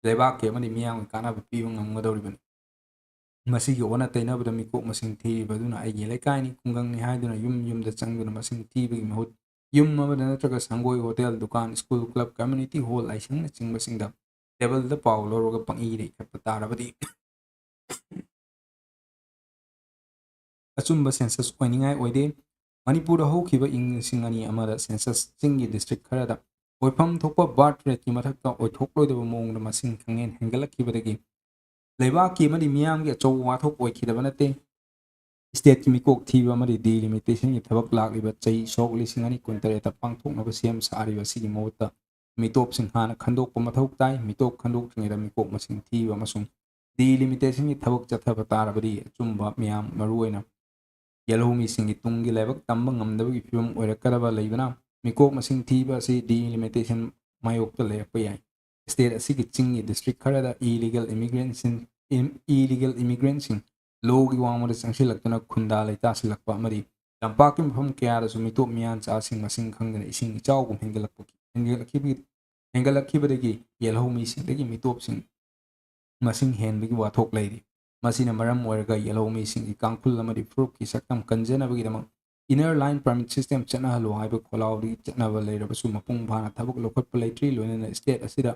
ꯂꯩꯕꯥꯛꯀꯤ ꯑꯃꯗꯤ ꯃꯤꯌꯥꯝꯒꯤ ꯀꯥꯟꯅꯕ ꯄꯤꯕ ꯉꯝꯒꯗꯧꯔꯤꯕꯅꯤ꯫ ꯃꯁꯤꯒꯤ ꯑꯣꯟꯅ ꯇꯩꯅꯕꯗ ꯃꯤꯀꯣꯛ ꯃꯁꯤꯡ ꯊꯤꯔꯤꯕ ꯑꯗꯨꯅ ꯑꯩꯒꯤ ꯂꯩꯀꯥꯏꯅꯤ, ꯈꯨꯡꯒꯪꯅꯤ ꯍꯥꯏꯗꯨꯅ ꯌꯨꯝ ꯌꯨꯝꯗ ꯆꯪꯗꯨꯅ ꯃꯁꯤꯡ ꯊꯤꯕꯒꯤ ꯃꯍꯨꯠ ꯌꯨꯝ ꯑꯃꯗ ꯅꯠꯇ꯭ꯔꯒ ꯁꯪꯒꯣꯏ, hotel, ꯗꯨꯀꯥꯟ, school, club, community hall ꯂꯥꯏꯁꯪꯅꯆꯤꯡꯕꯁꯤꯡꯗ tableꯗ ꯄꯥꯎ ꯂꯧꯔꯒ ꯄꯪꯏꯗ ꯏꯈꯠꯄ ꯇꯥꯔꯕꯗꯤ ꯑꯆꯨꯝꯕ census ꯑꯣꯏꯅꯤꯡꯉꯥꯏ ꯑꯣꯏꯗꯦ꯫ ꯃꯅꯤꯄꯨꯔꯗ ꯍꯧꯈꯤꯕ ꯏꯪ ꯂꯤꯁꯤꯡ ꯑꯅꯤ ꯑꯃꯗ census ꯆꯤꯡꯒꯤ district ꯈꯔꯗ ꯑꯣꯏꯐꯝ ꯊꯣꯛꯄ birth rateꯀꯤ ꯃꯊꯛꯇ ꯑꯣꯏꯊꯣꯛꯂꯣꯏꯗꯕ ꯃꯑꯣꯡꯗ ꯃꯁꯤꯡ ꯈꯪꯍꯦꯟ ꯍꯦꯟꯒꯠꯂꯛꯈꯤꯕꯗꯒꯤ ꯂꯩꯕꯥꯛꯀꯤ ꯑꯃꯗꯤ ꯃꯤꯌꯥꯝꯒꯤ ꯑꯆꯧꯕ ꯋꯥꯊꯣꯛ ꯑꯣꯏꯈꯤꯗꯕ ꯅꯠꯇꯦ꯫ Stateꯀꯤ ꯃꯤꯀꯣꯛ ꯊꯤꯕ ꯑꯃꯗꯤ delimitationꯒꯤ ꯊꯕꯛ ꯂꯥꯛꯂꯤꯕ ꯆꯍꯤ ꯁꯣꯛ ꯂꯤꯁꯤꯡ ꯑꯅꯤ ꯀꯨꯟꯇꯔꯦꯠꯇ ꯄꯥꯡꯊꯣꯛꯅꯕ ꯁꯦꯝ ꯁꯥꯔꯤꯕ ꯑꯁꯤꯒꯤ ꯃꯍꯨꯠꯇ ꯃꯤꯇꯣꯞꯁꯤꯡ ꯍꯥꯟꯅ ꯈꯟꯗꯣꯛꯄ ꯃꯊꯧ ꯇꯥꯏ꯫ ꯃꯤꯇꯣꯞ ꯈꯟꯗꯣꯛꯇ꯭ꯔꯤꯉꯩꯗ ꯃꯤꯀꯣꯛ ꯃꯁꯤꯡ ꯊꯤꯕ ꯑꯃꯁꯨꯡ delimitationꯒꯤ ꯊꯕꯛ ꯆꯠꯊꯕ ꯇꯥꯔꯕꯗꯤ ꯑꯆꯨꯝꯕ ꯃꯤꯌꯥꯝ, ꯃꯔꯨꯑꯣꯏꯅ ꯌꯦꯜꯍꯧꯃꯤꯁꯤꯡꯒꯤ ꯇꯨꯡꯒꯤ ꯂꯥꯏꯕꯛ ꯇꯝꯕ ꯉꯝꯗꯕꯒꯤ ꯐꯤꯕꯝ ꯑꯣꯏꯔꯛꯀꯗꯕ ꯂꯩꯕꯅ ꯃꯤꯀꯣꯛ ꯃꯁꯤꯡ ꯊꯤꯕ ꯑꯁꯤ delimitation ꯃꯥꯌꯣꯛꯇ ꯂꯩꯔꯛꯄ ꯌꯥꯏ꯫ State ꯑꯁꯤꯒꯤ ꯆꯤꯡꯒꯤ district ꯈꯔꯗ illegal immigrantꯁꯤꯡ, illegal immigrantꯁꯤꯡ ꯂꯣꯒꯤ ꯋꯥꯡꯃꯗ ꯆꯪꯁꯤꯜꯂꯛꯇꯨꯅ ꯈꯨꯟꯗꯥ ꯂꯩꯇꯥꯁꯤꯜꯂꯛꯄ ꯑꯃꯗꯤ ꯂꯝꯄꯥꯛꯀꯤ ꯃꯐꯝ ꯀꯌꯥꯗꯁꯨ ꯃꯤꯇꯣꯞ ꯃꯤꯌꯥꯟꯆꯥꯁꯤꯡ ꯃꯁꯤꯡ ꯈꯪꯗꯅ ꯏꯁꯤꯡ ꯏꯆꯥꯎꯒꯨꯝ ꯍꯦꯟꯒꯠꯂꯛꯄ, ꯍꯦꯟꯒꯠꯂꯛꯈꯤꯕꯒꯤ, ꯍꯦꯟꯒꯠꯂꯛꯈꯤꯕꯗꯒꯤ ꯌꯦꯜꯍꯧꯃꯤꯁꯤꯡꯗꯒꯤ ꯃꯤꯇꯣꯞꯁꯤꯡ ꯃꯁꯤꯡ ꯍꯦꯟꯕꯒꯤ ꯋꯥꯊꯣꯛ ꯂꯩꯔꯤ꯫ ꯃꯁꯤꯅ ꯃꯔꯝ ꯑꯣꯏꯔꯒ ꯌꯦꯜꯍꯧꯃꯤꯁꯤꯡꯒꯤ ꯀꯥꯡꯈꯨꯜ ꯑꯃꯗꯤ ꯐꯨꯔꯨꯞꯀꯤ ꯁꯛꯇꯝ ꯀꯟꯖꯅꯕꯒꯤꯗꯃꯛ Inner Line Permit System ꯆꯠꯅꯍꯜꯂꯨ ꯍꯥꯏꯕ ꯈꯣꯜꯂꯥꯎꯗꯒꯤ ꯆꯠꯅꯕ ꯂꯩꯔꯕꯁꯨ ꯃꯄꯨꯡ ꯐꯥꯅ ꯊꯕꯛ ꯂꯧꯈꯠꯄ ꯂꯩꯇ꯭ꯔꯤ꯫ ꯂꯣꯏꯅꯅ state ꯑꯁꯤꯗ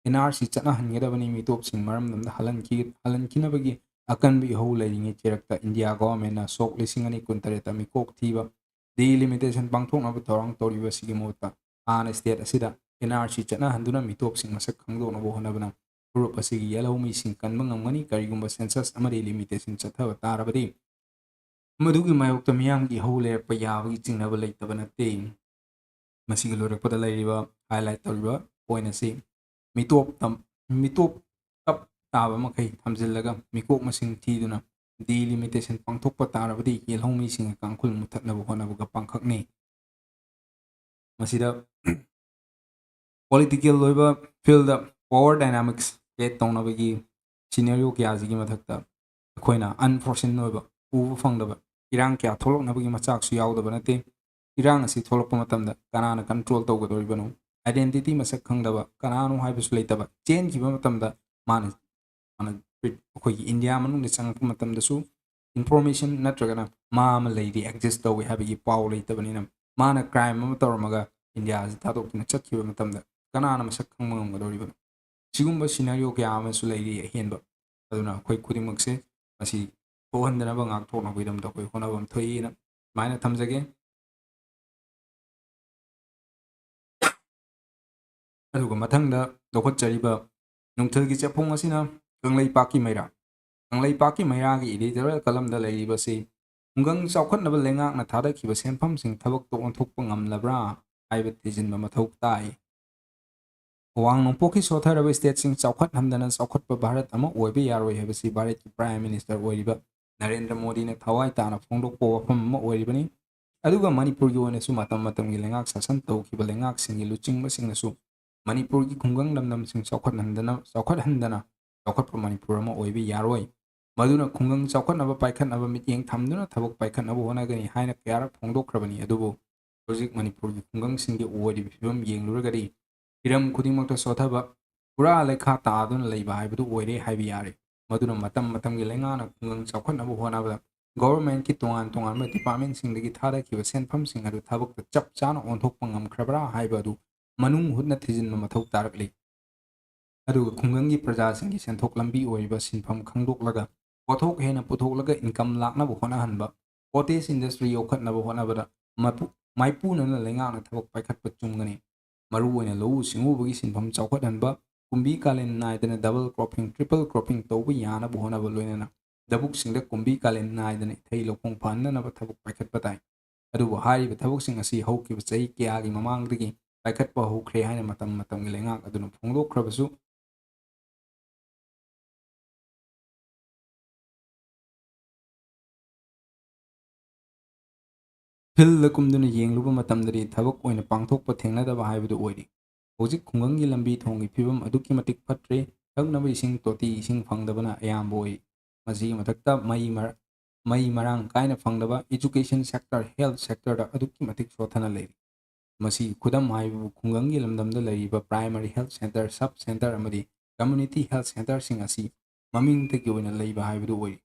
N R C ꯆꯠꯅꯍꯟꯒꯗꯕꯅꯤ, ꯃꯤꯇꯣꯞꯁꯤꯡ ꯃꯔꯝꯗꯝꯗ ꯍꯜꯍꯟꯈꯤ-, ꯍꯜꯍꯟꯈꯤꯅꯕꯒꯤ ꯑꯀꯟꯕ ꯏꯍꯧ ꯂꯩꯔꯤꯉꯩ ꯆꯩꯔꯛꯇ India governmentꯅ ꯁꯣꯛ ꯂꯤꯁꯤꯡ ꯑꯅꯤ ꯀꯨꯟꯇꯔꯦꯠꯇ ꯃꯤꯀꯣꯛ ꯊꯤꯕ delimitation ꯄꯥꯡꯊꯣꯛꯅꯕ ꯊꯧꯔꯥꯡ ꯇꯧꯔꯤꯕꯁꯤꯒꯤ ꯃꯍꯨꯠꯇ ꯍꯥꯟꯅ state ꯑꯁꯤꯗ N R C ꯆꯠꯅꯍꯟꯗꯨꯅ ꯃꯤꯇꯣꯞꯁꯤꯡ ꯃꯁꯛ ꯈꯪꯗꯣꯛꯅꯕ ꯍꯣꯠꯅꯕꯅ ꯐꯨꯔꯨꯞ ꯑꯁꯤꯒꯤ ꯌꯦꯜꯍꯧꯃꯤꯁꯤꯡ ꯀꯟꯕ ꯉꯝꯒꯅꯤ꯫ ꯀꯔꯤꯒꯨꯝꯕ census ꯑꯃꯗꯤ limitation ꯆꯠꯊꯕ ꯇꯥꯔꯕꯗꯤ ꯃꯗꯨꯒꯤ ꯃꯥꯌꯣꯛꯇ ꯃꯤꯌꯥꯝꯒꯤ ꯏꯍꯧ ꯂꯩꯔꯛꯄ ꯌꯥꯕꯒꯤ ꯆꯤꯡꯅꯕ ꯂꯩꯇꯕ ꯅꯠꯇꯦ꯫ ꯃꯁꯤꯒꯤ ꯂꯣꯏꯔꯛꯄꯗ ꯂꯩꯔꯤꯕ highlight ꯇꯧꯔꯤꯕ point ꯑꯁꯤ ꯃꯤꯇꯣꯞ ꯇꯝ-, ꯃꯤꯇꯣꯞ ꯇꯞ ꯇꯥꯕ ꯃꯈꯩ ꯊꯝꯖꯤꯜꯂꯒ ꯃꯤꯀꯣꯛ ꯃꯁꯤꯡ ꯊꯤꯗꯨꯅ delimitation ꯄꯥꯡꯊꯣꯛꯄ ꯇꯥꯔꯕꯗꯤ ꯌꯦꯜꯍꯧꯃꯤꯁꯤꯡꯒꯤ ꯀꯥꯡꯈꯨꯜ ꯃꯨꯊꯠꯅꯕ ꯍꯣꯠꯅꯕꯒ ꯄꯥꯡꯈꯛꯅꯤ꯫ ꯃꯁꯤꯗ political ꯑꯣꯏꯕ fieldꯗ power dynamics create ꯇꯧꯅꯕꯒꯤ scenario ꯀꯌꯥꯁꯤꯒꯤ ꯃꯊꯛꯇ ꯑꯩꯈꯣꯏꯅ unforeseen ꯑꯣꯏꯕ, ꯎꯕ ꯐꯪꯗꯕ ꯏꯔꯥꯡ ꯀꯌꯥ ꯊꯣꯛꯂꯛꯅꯕꯒꯤ ꯃꯆꯥꯛꯁꯨ ꯌꯥꯎꯗꯕ ꯅꯠꯇꯦ꯫ ꯏꯔꯥꯡ ꯑꯁꯤ ꯊꯣꯛꯂꯛꯄ ꯃꯇꯝꯗ ꯀꯅꯥꯅ control ꯇꯧꯒꯗꯧꯔꯤꯕꯅꯣ, identity ꯃꯁꯛ ꯈꯪꯗꯕ, ꯀꯅꯥꯅꯣ ꯍꯥꯏꯕꯁꯨ ꯂꯩꯇꯕ, ꯆꯦꯟꯈꯤꯕ ꯃꯇꯝꯗ ꯃꯥꯅ, ꯃꯥꯅ ꯑꯩꯈꯣꯏꯒꯤ India ꯃꯅꯨꯡꯗ ꯆꯪꯉꯛꯄ ꯃꯇꯝꯗꯁꯨ information ꯅꯠꯇ꯭ꯔꯒꯅ ꯃꯥ ꯑꯃ ꯂꯩꯔꯤ, exist ꯇꯧꯏ ꯍꯥꯏꯕꯒꯤ ꯄꯥꯎ ꯂꯩꯇꯕꯅꯤꯅ ꯃꯥꯅ crime ꯑꯃ ꯇꯧꯔꯝꯃꯒ India ꯑꯁꯤ ꯊꯥꯗꯣꯛꯇꯨꯅ ꯆꯠꯈꯤꯕ ꯃꯇꯝꯗ ꯀꯅꯥꯅ ꯃꯁꯛ ꯈꯪꯕ ꯉꯝꯒꯗꯧꯔꯤꯕꯅꯣ? ꯁꯤꯒꯨꯝꯕ scenario ꯀꯌꯥ ꯑꯃꯁꯨ ꯂꯩꯔꯤ ꯑꯍꯦꯟꯕ꯫ ꯑꯗꯨꯅ ꯑꯩꯈꯣꯏ ꯈꯨꯗꯤꯡꯃꯛꯁꯦ ꯃꯁꯤ ꯊꯣꯛꯍꯟꯗꯅꯕ, ꯉꯥꯛꯊꯣꯛꯅꯕꯒꯤꯗꯃꯛꯇ ꯑꯩꯈꯣꯏ ꯍꯣꯠꯅꯕ ꯑꯃ ꯊꯣꯛꯏꯅ ꯁꯨꯃꯥꯏꯅ ꯊꯝꯖꯒꯦ꯫ ꯑꯗꯨꯒ ꯃꯊꯪꯗ ꯂꯧꯈꯠꯆꯔꯤꯕ ꯅꯨꯡꯊꯤꯜꯒꯤ ꯆꯦꯐꯣꯡ ꯑꯁꯤꯅ ꯀꯪꯂꯩꯄꯥꯛꯀꯤ ꯃꯩꯔꯥ꯫ ꯀꯪꯂꯩꯄꯥꯛꯀꯤ ꯃꯩꯔꯥꯒꯤ editorial columnꯗ ꯂꯩꯔꯤꯕꯁꯤ ꯈꯨꯡꯒꯪ ꯆꯥꯎꯈꯠꯅꯕ ꯂꯩꯉꯥꯛꯅ ꯊꯥꯗꯈꯤꯕ ꯁꯦꯟꯐꯝꯁꯤꯡ ꯊꯕꯛꯇ ꯑꯣꯟꯊꯣꯛꯄ ꯉꯝꯂꯕ꯭ꯔꯥ ꯍꯥꯏꯕ ꯊꯤꯖꯤꯟꯕ ꯃꯊꯧ ꯇꯥꯏ꯫ ꯑꯋꯥꯡ ꯅꯣꯡꯄꯣꯛꯀꯤ ꯁꯣꯠꯊꯔꯕ stateꯁꯤꯡ ꯆꯥꯎꯈꯠꯍꯟꯗꯅ ꯆꯥꯎꯈꯠꯄ ꯚꯥꯔꯠ ꯑꯃ ꯑꯣꯏꯕ ꯌꯥꯔꯣꯏ ꯍꯥꯏꯕꯁꯤ ꯚꯥꯔꯠꯀꯤ Prime Minister ꯑꯣꯏꯔꯤꯕ ꯅꯔꯦꯟꯗ꯭ꯔ ꯃꯣꯗꯤꯅ ꯊꯋꯥꯏ ꯇꯥꯅ ꯐꯣꯡꯗꯣꯛꯄ ꯋꯥꯐꯝ ꯑꯃ ꯑꯣꯏꯔꯤꯕꯅꯤ꯫ ꯑꯗꯨꯒ ꯃꯅꯤꯄꯨꯔꯒꯤ ꯑꯣꯏꯅꯁꯨ ꯃꯇꯝ ꯃꯇꯝꯒꯤ ꯂꯩꯉꯥꯛ ꯁꯥꯁꯟ ꯇꯧꯈꯤꯕ ꯂꯩꯉꯥꯛꯁꯤꯡꯒꯤ ꯂꯨꯆꯤꯡꯕꯁꯤꯡꯅꯁꯨ ꯃꯅꯤꯄꯨꯔꯒꯤ ꯈꯨꯡꯒꯪ ꯂꯝꯗꯝꯁꯤꯡ ꯆꯥꯎꯈꯠꯍꯟꯗꯅ, ꯆꯥꯎꯈꯠꯍꯟꯗꯅ ꯆꯥꯎꯈꯠꯄ ꯃꯅꯤꯄꯨꯔ ꯑꯃ ꯑꯣꯏꯕ ꯌꯥꯔꯣꯏ꯫ ꯃꯗꯨꯅ ꯈꯨꯡꯒꯪ ꯆꯥꯎꯈꯠꯅꯕ, ꯄꯥꯏꯈꯠꯅꯕ ꯃꯤꯠꯌꯦꯡ ꯊꯝꯗꯨꯅ ꯊꯕꯛ ꯄꯥꯏꯈꯠꯅꯕ ꯍꯣꯠꯅꯒꯅꯤ ꯍꯥꯏꯅ ꯀꯌꯥꯔꯛ ꯐꯣꯡꯗꯣꯛꯈ꯭ꯔꯕꯅꯤ꯫ ꯑꯗꯨꯕꯨ ꯍꯧꯖꯤꯛ ꯃꯅꯤꯄꯨꯔꯒꯤ ꯈꯨꯡꯒꯪꯁꯤꯡꯒꯤ ꯑꯣꯏꯔꯤꯕ ꯐꯤꯕꯝ ꯌꯦꯡꯂꯨꯔꯒꯗꯤ ꯍꯤꯔꯝ ꯈꯨꯗꯤꯡꯃꯛꯇ ꯁꯣꯊꯕ, ꯄꯨꯔꯥ ꯂꯩꯈꯥ ꯇꯥꯗꯨꯅ ꯂꯩꯕ ꯍꯥꯏꯕꯗꯨ ꯑꯣꯏꯔꯦ ꯍꯥꯏꯕ ꯌꯥꯔꯦ꯫ ꯃꯗꯨꯅ ꯃꯇꯝ ꯃꯇꯝꯒꯤ ꯂꯩꯉꯥꯛꯅ ꯈꯨꯡꯒꯪ ꯆꯥꯎꯈꯠꯅꯕ ꯍꯣꯠꯅꯕꯗ governmentꯀꯤ ꯇꯣꯉꯥꯟ ꯇꯣꯉꯥꯟꯕ departmentꯁꯤꯡꯗꯒꯤ ꯊꯥꯗꯈꯤꯕ ꯁꯦꯟꯐꯝꯁꯤꯡ ꯑꯗꯨ ꯊꯕꯛꯇ ꯆꯞ ꯆꯥꯅ ꯑꯣꯟꯊꯣꯛꯄ ꯉꯝꯈ꯭ꯔꯕ꯭ꯔꯥ ꯍꯥꯏꯕ ꯑꯗꯨ ꯃꯅꯨꯡ ꯍꯨꯠꯅ ꯊꯤꯖꯤꯟꯕ ꯃꯊꯧ ꯇꯥꯔꯛꯂꯤ꯫ ꯑꯗꯨꯒ ꯈꯨꯡꯒꯪꯒꯤ ꯄ꯭ꯔꯖꯥꯁꯤꯡꯒꯤ ꯁꯦꯟꯊꯣꯛ ꯂꯝꯕꯤ ꯑꯣꯏꯔꯤꯕ ꯁꯤꯟꯐꯝ ꯈꯪꯗꯣꯛꯂꯒ ꯄꯣꯠꯊꯣꯛ ꯍꯦꯟꯅ ꯄꯨꯊꯣꯛꯂꯒ income ꯂꯥꯛꯅꯕ ꯍꯣꯠꯅꯍꯟꯕ, cottage industry ꯌꯣꯛꯈꯠꯅꯕ ꯍꯣꯠꯅꯕꯗ ꯃꯄꯨ-, ꯃꯥꯏꯄꯨꯅꯅ ꯂꯩꯉꯥꯛꯅ ꯊꯕꯛ ꯄꯥꯏꯈꯠꯄ ꯆꯨꯝꯒꯅꯤ꯫ ꯃꯔꯨꯑꯣꯏꯅ ꯂꯧꯎ ꯁꯤꯡꯎꯕꯒꯤ ꯁꯤꯟꯐꯝ ꯆꯥꯎꯈꯠꯍꯟꯕ, ꯀꯨꯝꯕꯤ ꯀꯥꯂꯦꯟ ꯅꯥꯏꯗꯅ double cropping, triple cropping ꯇꯧꯕ ꯌꯥꯅꯕ ꯍꯣꯠꯅꯕ, ꯂꯣꯏꯅꯅ ꯂꯧꯕꯨꯛꯁꯤꯡꯗ ꯀꯨꯝꯕꯤ ꯀꯥꯂꯦꯟ ꯅꯥꯏꯗꯅ ꯏꯊꯩ ꯂꯧꯈꯣꯡ ꯐꯍꯟꯅꯅꯕ ꯊꯕꯛ ꯄꯥꯏꯈꯠꯄ ꯇꯥꯏ꯫ ꯑꯗꯨꯕꯨ ꯍꯥꯏꯔꯤꯕ ꯊꯕꯛꯁꯤꯡ ꯑꯁꯤ ꯍꯧꯈꯤꯕ ꯆꯍꯤ ꯀꯌꯥꯒꯤ ꯃꯃꯥꯡꯗꯒꯤ ꯄꯥꯏꯈꯠꯄ ꯍꯧꯈ꯭ꯔꯦ ꯍꯥꯏꯅ ꯃꯇꯝ ꯃꯇꯝꯒꯤ ꯂꯩꯉꯥꯛ ꯑꯗꯨꯅ ꯐꯣꯡꯗꯣꯛꯈ꯭ꯔꯕꯁꯨ, fieldꯗ ꯀꯨꯝꯗꯨꯅ ꯌꯦꯡꯂꯨꯕ ꯃꯇꯝꯗꯗꯤ ꯊꯕꯛ ꯑꯣꯏꯅ ꯄꯥꯡꯊꯣꯛꯄ ꯊꯦꯡꯅꯗꯕ ꯍꯥꯏꯕꯗꯨ ꯑꯣꯏꯔꯤ꯫ ꯍꯧꯖꯤꯛ ꯈꯨꯡꯒꯪꯒꯤ ꯂꯝꯕꯤ ꯊꯣꯡꯒꯤ ꯐꯤꯕꯝ ꯑꯗꯨꯛꯀꯤ ꯃꯇꯤꯛ ꯐꯠꯇ꯭ꯔꯦ꯫ ꯊꯛꯅꯕ ꯏꯁꯤꯡ ꯇꯣꯇꯤ ꯏꯁꯤꯡ ꯐꯪꯗꯕꯅ ꯑꯌꯥꯝꯕ ꯑꯣꯏ꯫ ꯃꯁꯤꯒꯤ ꯃꯊꯛꯇ ꯃꯩ ꯃꯔ-, ꯃꯩ ꯃꯔꯥꯡ ꯀꯥꯏꯅ ꯐꯪꯗꯕ, education sector, health sectorꯗ ꯑꯗꯨꯛꯀꯤ ꯃꯇꯤꯛ ꯁꯣꯊꯅ ꯂꯩꯔꯤ꯫ ꯃꯁꯤꯒꯤ ꯈꯨꯗꯝ ꯍꯥꯏꯕꯕꯨ ꯈꯨꯡꯒꯪꯒꯤ ꯂꯝꯗꯝꯗ ꯂꯩꯔꯤꯕ primary health centre, sub centre ꯑꯃꯗꯤ community health centreꯁꯤꯡ ꯑꯁꯤ ꯃꯃꯤꯡꯇꯒꯤ ꯑꯣꯏꯅ ꯂꯩꯕ ꯍꯥꯏꯕꯗꯨ ꯑꯣꯏꯔꯤ꯫